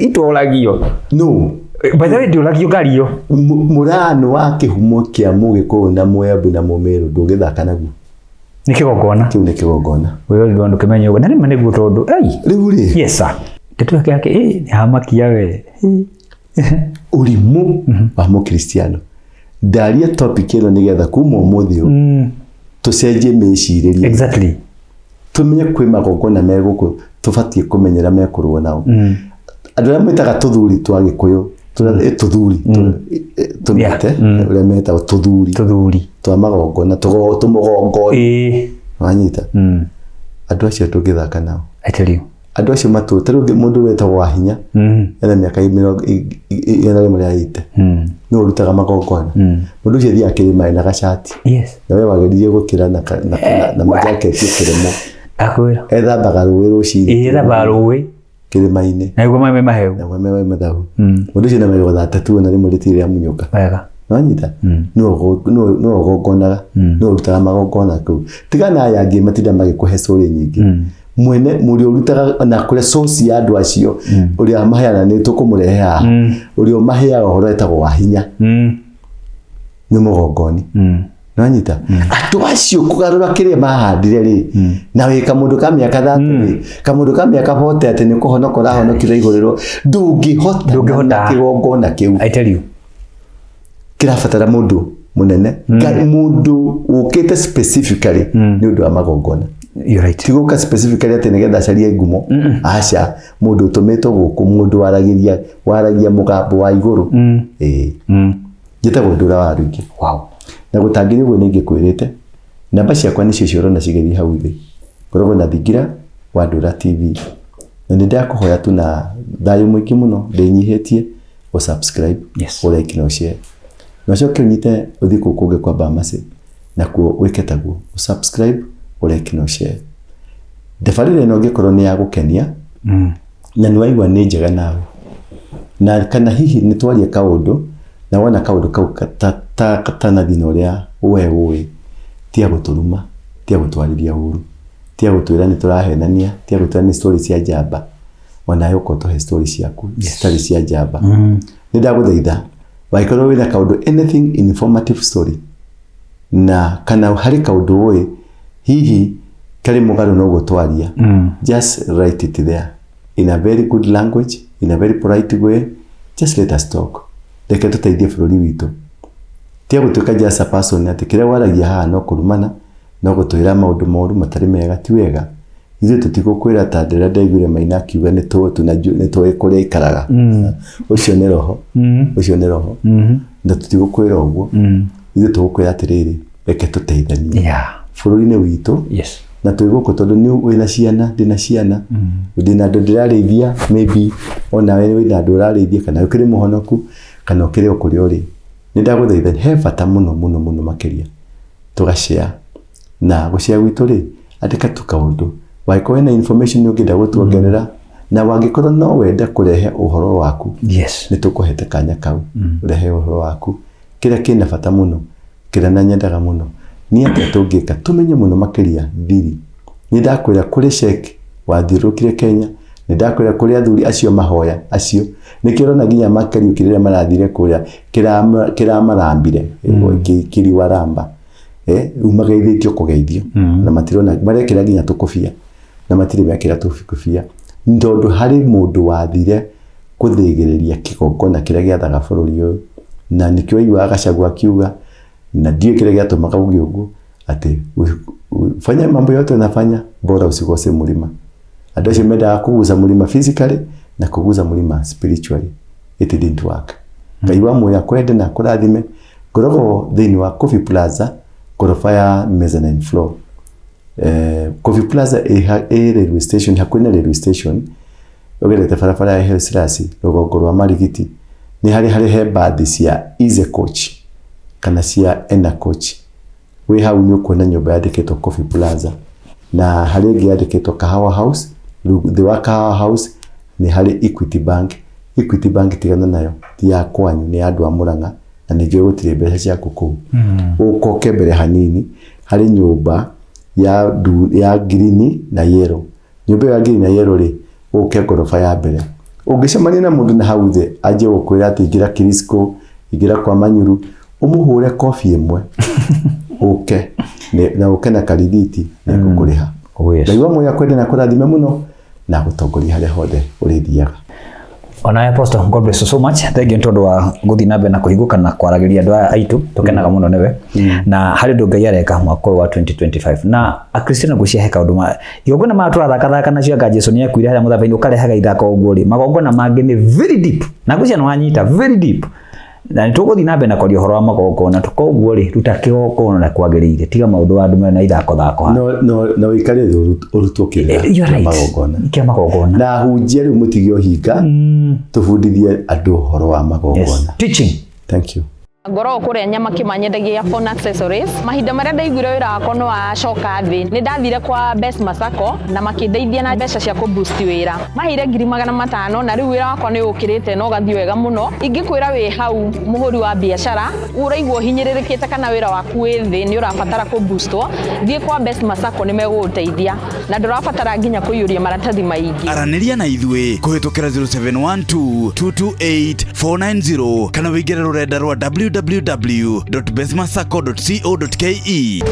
itũragio? No. By the way, ndĩũragio ngari ĩyo. Mũraa nĩ wa kĩhumo kĩa Mũgĩkũyũ na Mũembu na Mũmĩrũ, ndũngĩthaka naguo. Nĩ kĩgongona. Kĩu nĩ kĩgongona. Wĩrori rwa ndũkĩmenye ũguo na rĩmwe nĩguo tondũ ei. Rĩu rĩ, Yes sir, ndeto yake yake ĩ nĩ hamakia we. Ũrimũ wa Mũkristiano. Ndaria topic ĩno nĩgetha kuma ũmũthĩ ũyũ tũcenjie mĩcirĩrie, tũmenye kwĩ magongona me gũkũ tũbatiĩ kũmenyera mekũrũo nao. Andũ arĩa mwĩtaga tũthuri twa Gĩkũyũ, tũthuri tũmete ũrĩa metagwo tũthuri, tũthuri twa magongona, tũmũgongoni, wanyita? Andũ acio tũngĩthaka nao. I tell you. Andũ acio matũ ta rĩu mũndũ wetagwo wa hinya, ena mĩaka 180 nĩwe ũrutaga magongona. Mũndũ ũcio athiaga kĩrĩma ena gacati, na we wageririe gũkĩra na majaketi ũkĩremwo. Akwĩra. Ethambaga rũĩ rũcinĩ. Ĩ, ethambaga rũĩ kĩrĩma-inĩ. Na nĩguo maĩ me mahehu. Na maĩ me mahehu. Mũndũ ũcio na 30 na rĩmwe rĩtirĩ rĩamunyũka. Wega. Nĩwanyita? Nĩwe ũgongonaga, nĩwe ũrutaga magongona kũu. Tiga na aya angĩ matinda magĩkũhe story nyingĩ. Mwene mũrĩa ũrutaga na kũrĩa source ya andũ acio, ũrĩa maheana nĩ tũkũmũrehe haha, ũrĩa ũmaheaga ũhoro etagwo wa hinya, nĩ mũgongoni. Nĩwanyita? Andũ acio kũgarũra kĩrĩa mahandire rĩ, na wĩ kamũndũ ka mĩaka 30 rĩ, kamũndũ ka mĩaka 40, atĩ nĩ kũhonoka ũrahonokire igũrĩrwo, ndũngĩhota Ndũngĩhota. na kĩgongona kĩu. I tell you. Kĩrabatara mũndũ mũnene, mũndũ ũkĩte specifically nĩ ũndũ wa magongona. You're right. Ti gũka specifically atĩ nĩgetha acarie ngumo, aca. Mũndũ ũtũmĩtwo gũkũ, mũndũ waragia mũgambo wa igũrũ. Ĩĩ. Njĩtagwo Ndũra wa Rũingĩ. Na gũtangĩrĩ ũguo nĩ ingĩkwĩrĩte namba ciakwa nĩcio icio ũrona cigĩthiĩ hau thĩ. Ngoragwo na Thingira wa Ndũra TV, na nĩ ndakũhoya tu na thayũ mũingĩ mũno ndĩnyihĩtie ũ subscribe, ũ like na ũ share, na ũcoke ũnyite ũthiĩ kũu kũngĩ kwa Bamasi nakuo wĩke taguo, ũ subscribe, ũ like na ũ share. Tabarĩra ĩno ĩngĩkorwo nĩ ya gũkenia na nĩ waigua nĩ njega nawe, na kana hihi nĩ twaria kaũndũ na wona kaũndũ kau katanathiĩ na ũrĩa we ũĩ, tiga gũtũruma, tiga gũtwarĩria ũru, tiga gũtwĩra nĩ tũrahenania, tiga gũtwĩra nĩ story cia njamba. Onawe ũka ũtũhe story ciaku citarĩ cia njamba. Nĩ ndagũthaitha, wangĩkorwo wĩna kaũndũ, anything informative story, na kana harĩ kaũndũ ũĩ hihi karĩ mũgarũ na ũguo twaria, just write it there in a very good language, in a very polite way. Just let us talk. Reke tũteithie bũrũri witũ. Tiga gũtuĩka just a person atĩ kĩrĩa waragia haha no kũrumana, no gũtwĩra maũndũ moru matarĩ mega. Ti wega. Ithuĩ tũtigũkwĩra ta ndĩrĩa ndaiguire Maina akiuga nĩ tũĩ nĩ tũĩ kũrĩa aikaraga. Ũcio nĩ roho, ũcio nĩ roho, na tũtigũkwĩra ũguo. Ithuĩ tũgũkwĩra atĩrĩrĩ, reke tũteithanie bũrũri-inĩ witũ. Na twĩ gũkũ tondũ nĩ wĩna ciana, ndĩna ciana, ndĩna andũ ndĩrarĩithia, maybe onawe wĩna andũ ũrarĩithia, kana ũkĩrĩ mũhonoku, kana ũkĩrĩ o kũrĩa ũrĩ. Nĩ ndagũthaitha, he bata mũno mũno mũno makĩria tũgashare. Na gũshare gwitũ rĩ, andĩka tu kaũndũ wangĩkorwo wĩna information ũngĩenda gũtuongerera, na wangĩkorwo no wende kũrehe ũhoro waku, nĩ tũkũhete kanya kau ũrehe ũhoro waku. Kĩrĩa kĩna bata mũno, kĩrĩa na nyendaga mũno nĩ atĩa tũngĩka tũmenye mũno makĩria thiri. Nĩ ndakwĩra kũrĩ check wathiũrũrũkire Kenya, nĩ ndakwĩra kũrĩ athuri acio mahoya acio, nĩkĩo ũrona nginya Kariũki rĩrĩa marathire kũrĩa kĩramarambire, kiriwaramba, rĩu mageithĩtio kũgeithio na matirona marekĩra nginya tũkũbia na matirĩ mekĩra tũkũbia, tondũ harĩ mũndũ wathire kũthĩgĩrĩria kĩgongona kĩrĩa gĩathaga bũrũri ũyũ. Na nĩkĩo waiguaga Gachagua akiuga, na ndiũĩ kĩrĩa gĩatũmaga uge ũguo, atĩ fanya mambo yote unafanya, bora usiguse mlima. Andũ acio mendaga kũguca mũrima physically na kũguca mũrima spiritually. It didn't work. Ngai wa muoyo akwende na akũrathime. Ngoragwo thĩinĩ wa Coffee Plaza. Ngoroba ya mezzanine floor. Coffee Plaza ĩ railway station, hakuhĩ na railway station, ũgerete barabara ya Helsilas, rũgongo rwa Marigiti, nĩ harĩ he mbathi cia Easy Coach kana cia Ena Coach. Wĩ hau nĩ ũkuona nyũmba yandĩkĩtwo Coffee Plaza na harĩ ĩngĩ yandĩkĩtwo Kahawa House. Thĩ wa Kahawa House nĩ harĩ Equity Bank. Equity Bank tigana nayo, ti ya kwanyu, nĩ ya andũ a Murang'a na nĩ njũĩ gũtirĩ mbeca ciaku kũu. Ũkoke mbere hanini harĩ nyũmba ya green na yellow. Nyũmba ĩyo ya green na yellow rĩ, ũke ngoroba ya mbere. Ũngĩcemania na mũndũ na hau thĩ anjie gũkwĩra atĩ ingĩra Kirisco, ingĩra kwa Manyuru, ũmũhũre kobi ĩmwe ũke na ũke na karithiti nĩ ngũkũrĩha. Oh, yes. Ngai wa muoyo akwende na akũrathime mũno na agũtongorie harĩa hothe ũrĩthiaga. Ona Apostle, God bless you so much. Thank you nĩ tondũ wa gũthiĩ na mbere na kũhingũka na kwaragĩria andũ aya aitũ. Tũkenaga mũno nĩwe. Na harĩ ũndũ Ngai areka mwaka ũyũ wa 2025. Na Akristiano ngwĩciria he kaũndũ ma igongona maya tũrathakathaka nacio anga Jesu nĩ akuire harĩa mũtharaba-inĩ ũkarehaga ithako ũguo rĩ, magongona mangĩ nĩ very deep. Na ngwĩciria nĩ wanyita very deep. Na nĩ tũgũthiĩ na mbere na kwaria ũhoro wa magongona. Koguo rĩ, ruta kĩgongona na kwagĩrĩire. Tiga maũndũ wa andũ mena ithako thako haha. No ũikare thĩ ũrutwo kĩrĩra You're kĩa right. magongona. Kĩa magongona. Na hunjia rĩu mũtige ũhinga, tũbundithie andũ ũhoro wa magongona. Yes. Teaching. Thank you. Ngoragwo kũrĩa nyama kĩmanyendagia phone accessories. Mahinda marĩa ndaiguire wĩra wakwa nĩ wacoka thĩ, nĩ ndathire kwa Best Masako na makĩndeithia na mbeca cia kũ boost wĩra. Maheire 500,000 na rĩu wĩra wakwa nĩ ũkĩrĩte na ũgathiĩ wega mũno. Ingĩkwĩra wĩ hau mũhũri wa biacara ũraigua ũhinyĩrĩrĩkĩte kana wĩra waku wĩ thĩ nĩ ũrabatara kũ boostwo, thiĩ kwa Best Masako nĩ megũgũteithia na ndũrabatara nginya kũiyũria maratathi maingĩ. Aranĩria na ithuĩ kũhĩtũkĩra 0712 228 490 kana wĩingĩre rũrenda rwa www.bestmasacco.co.ke.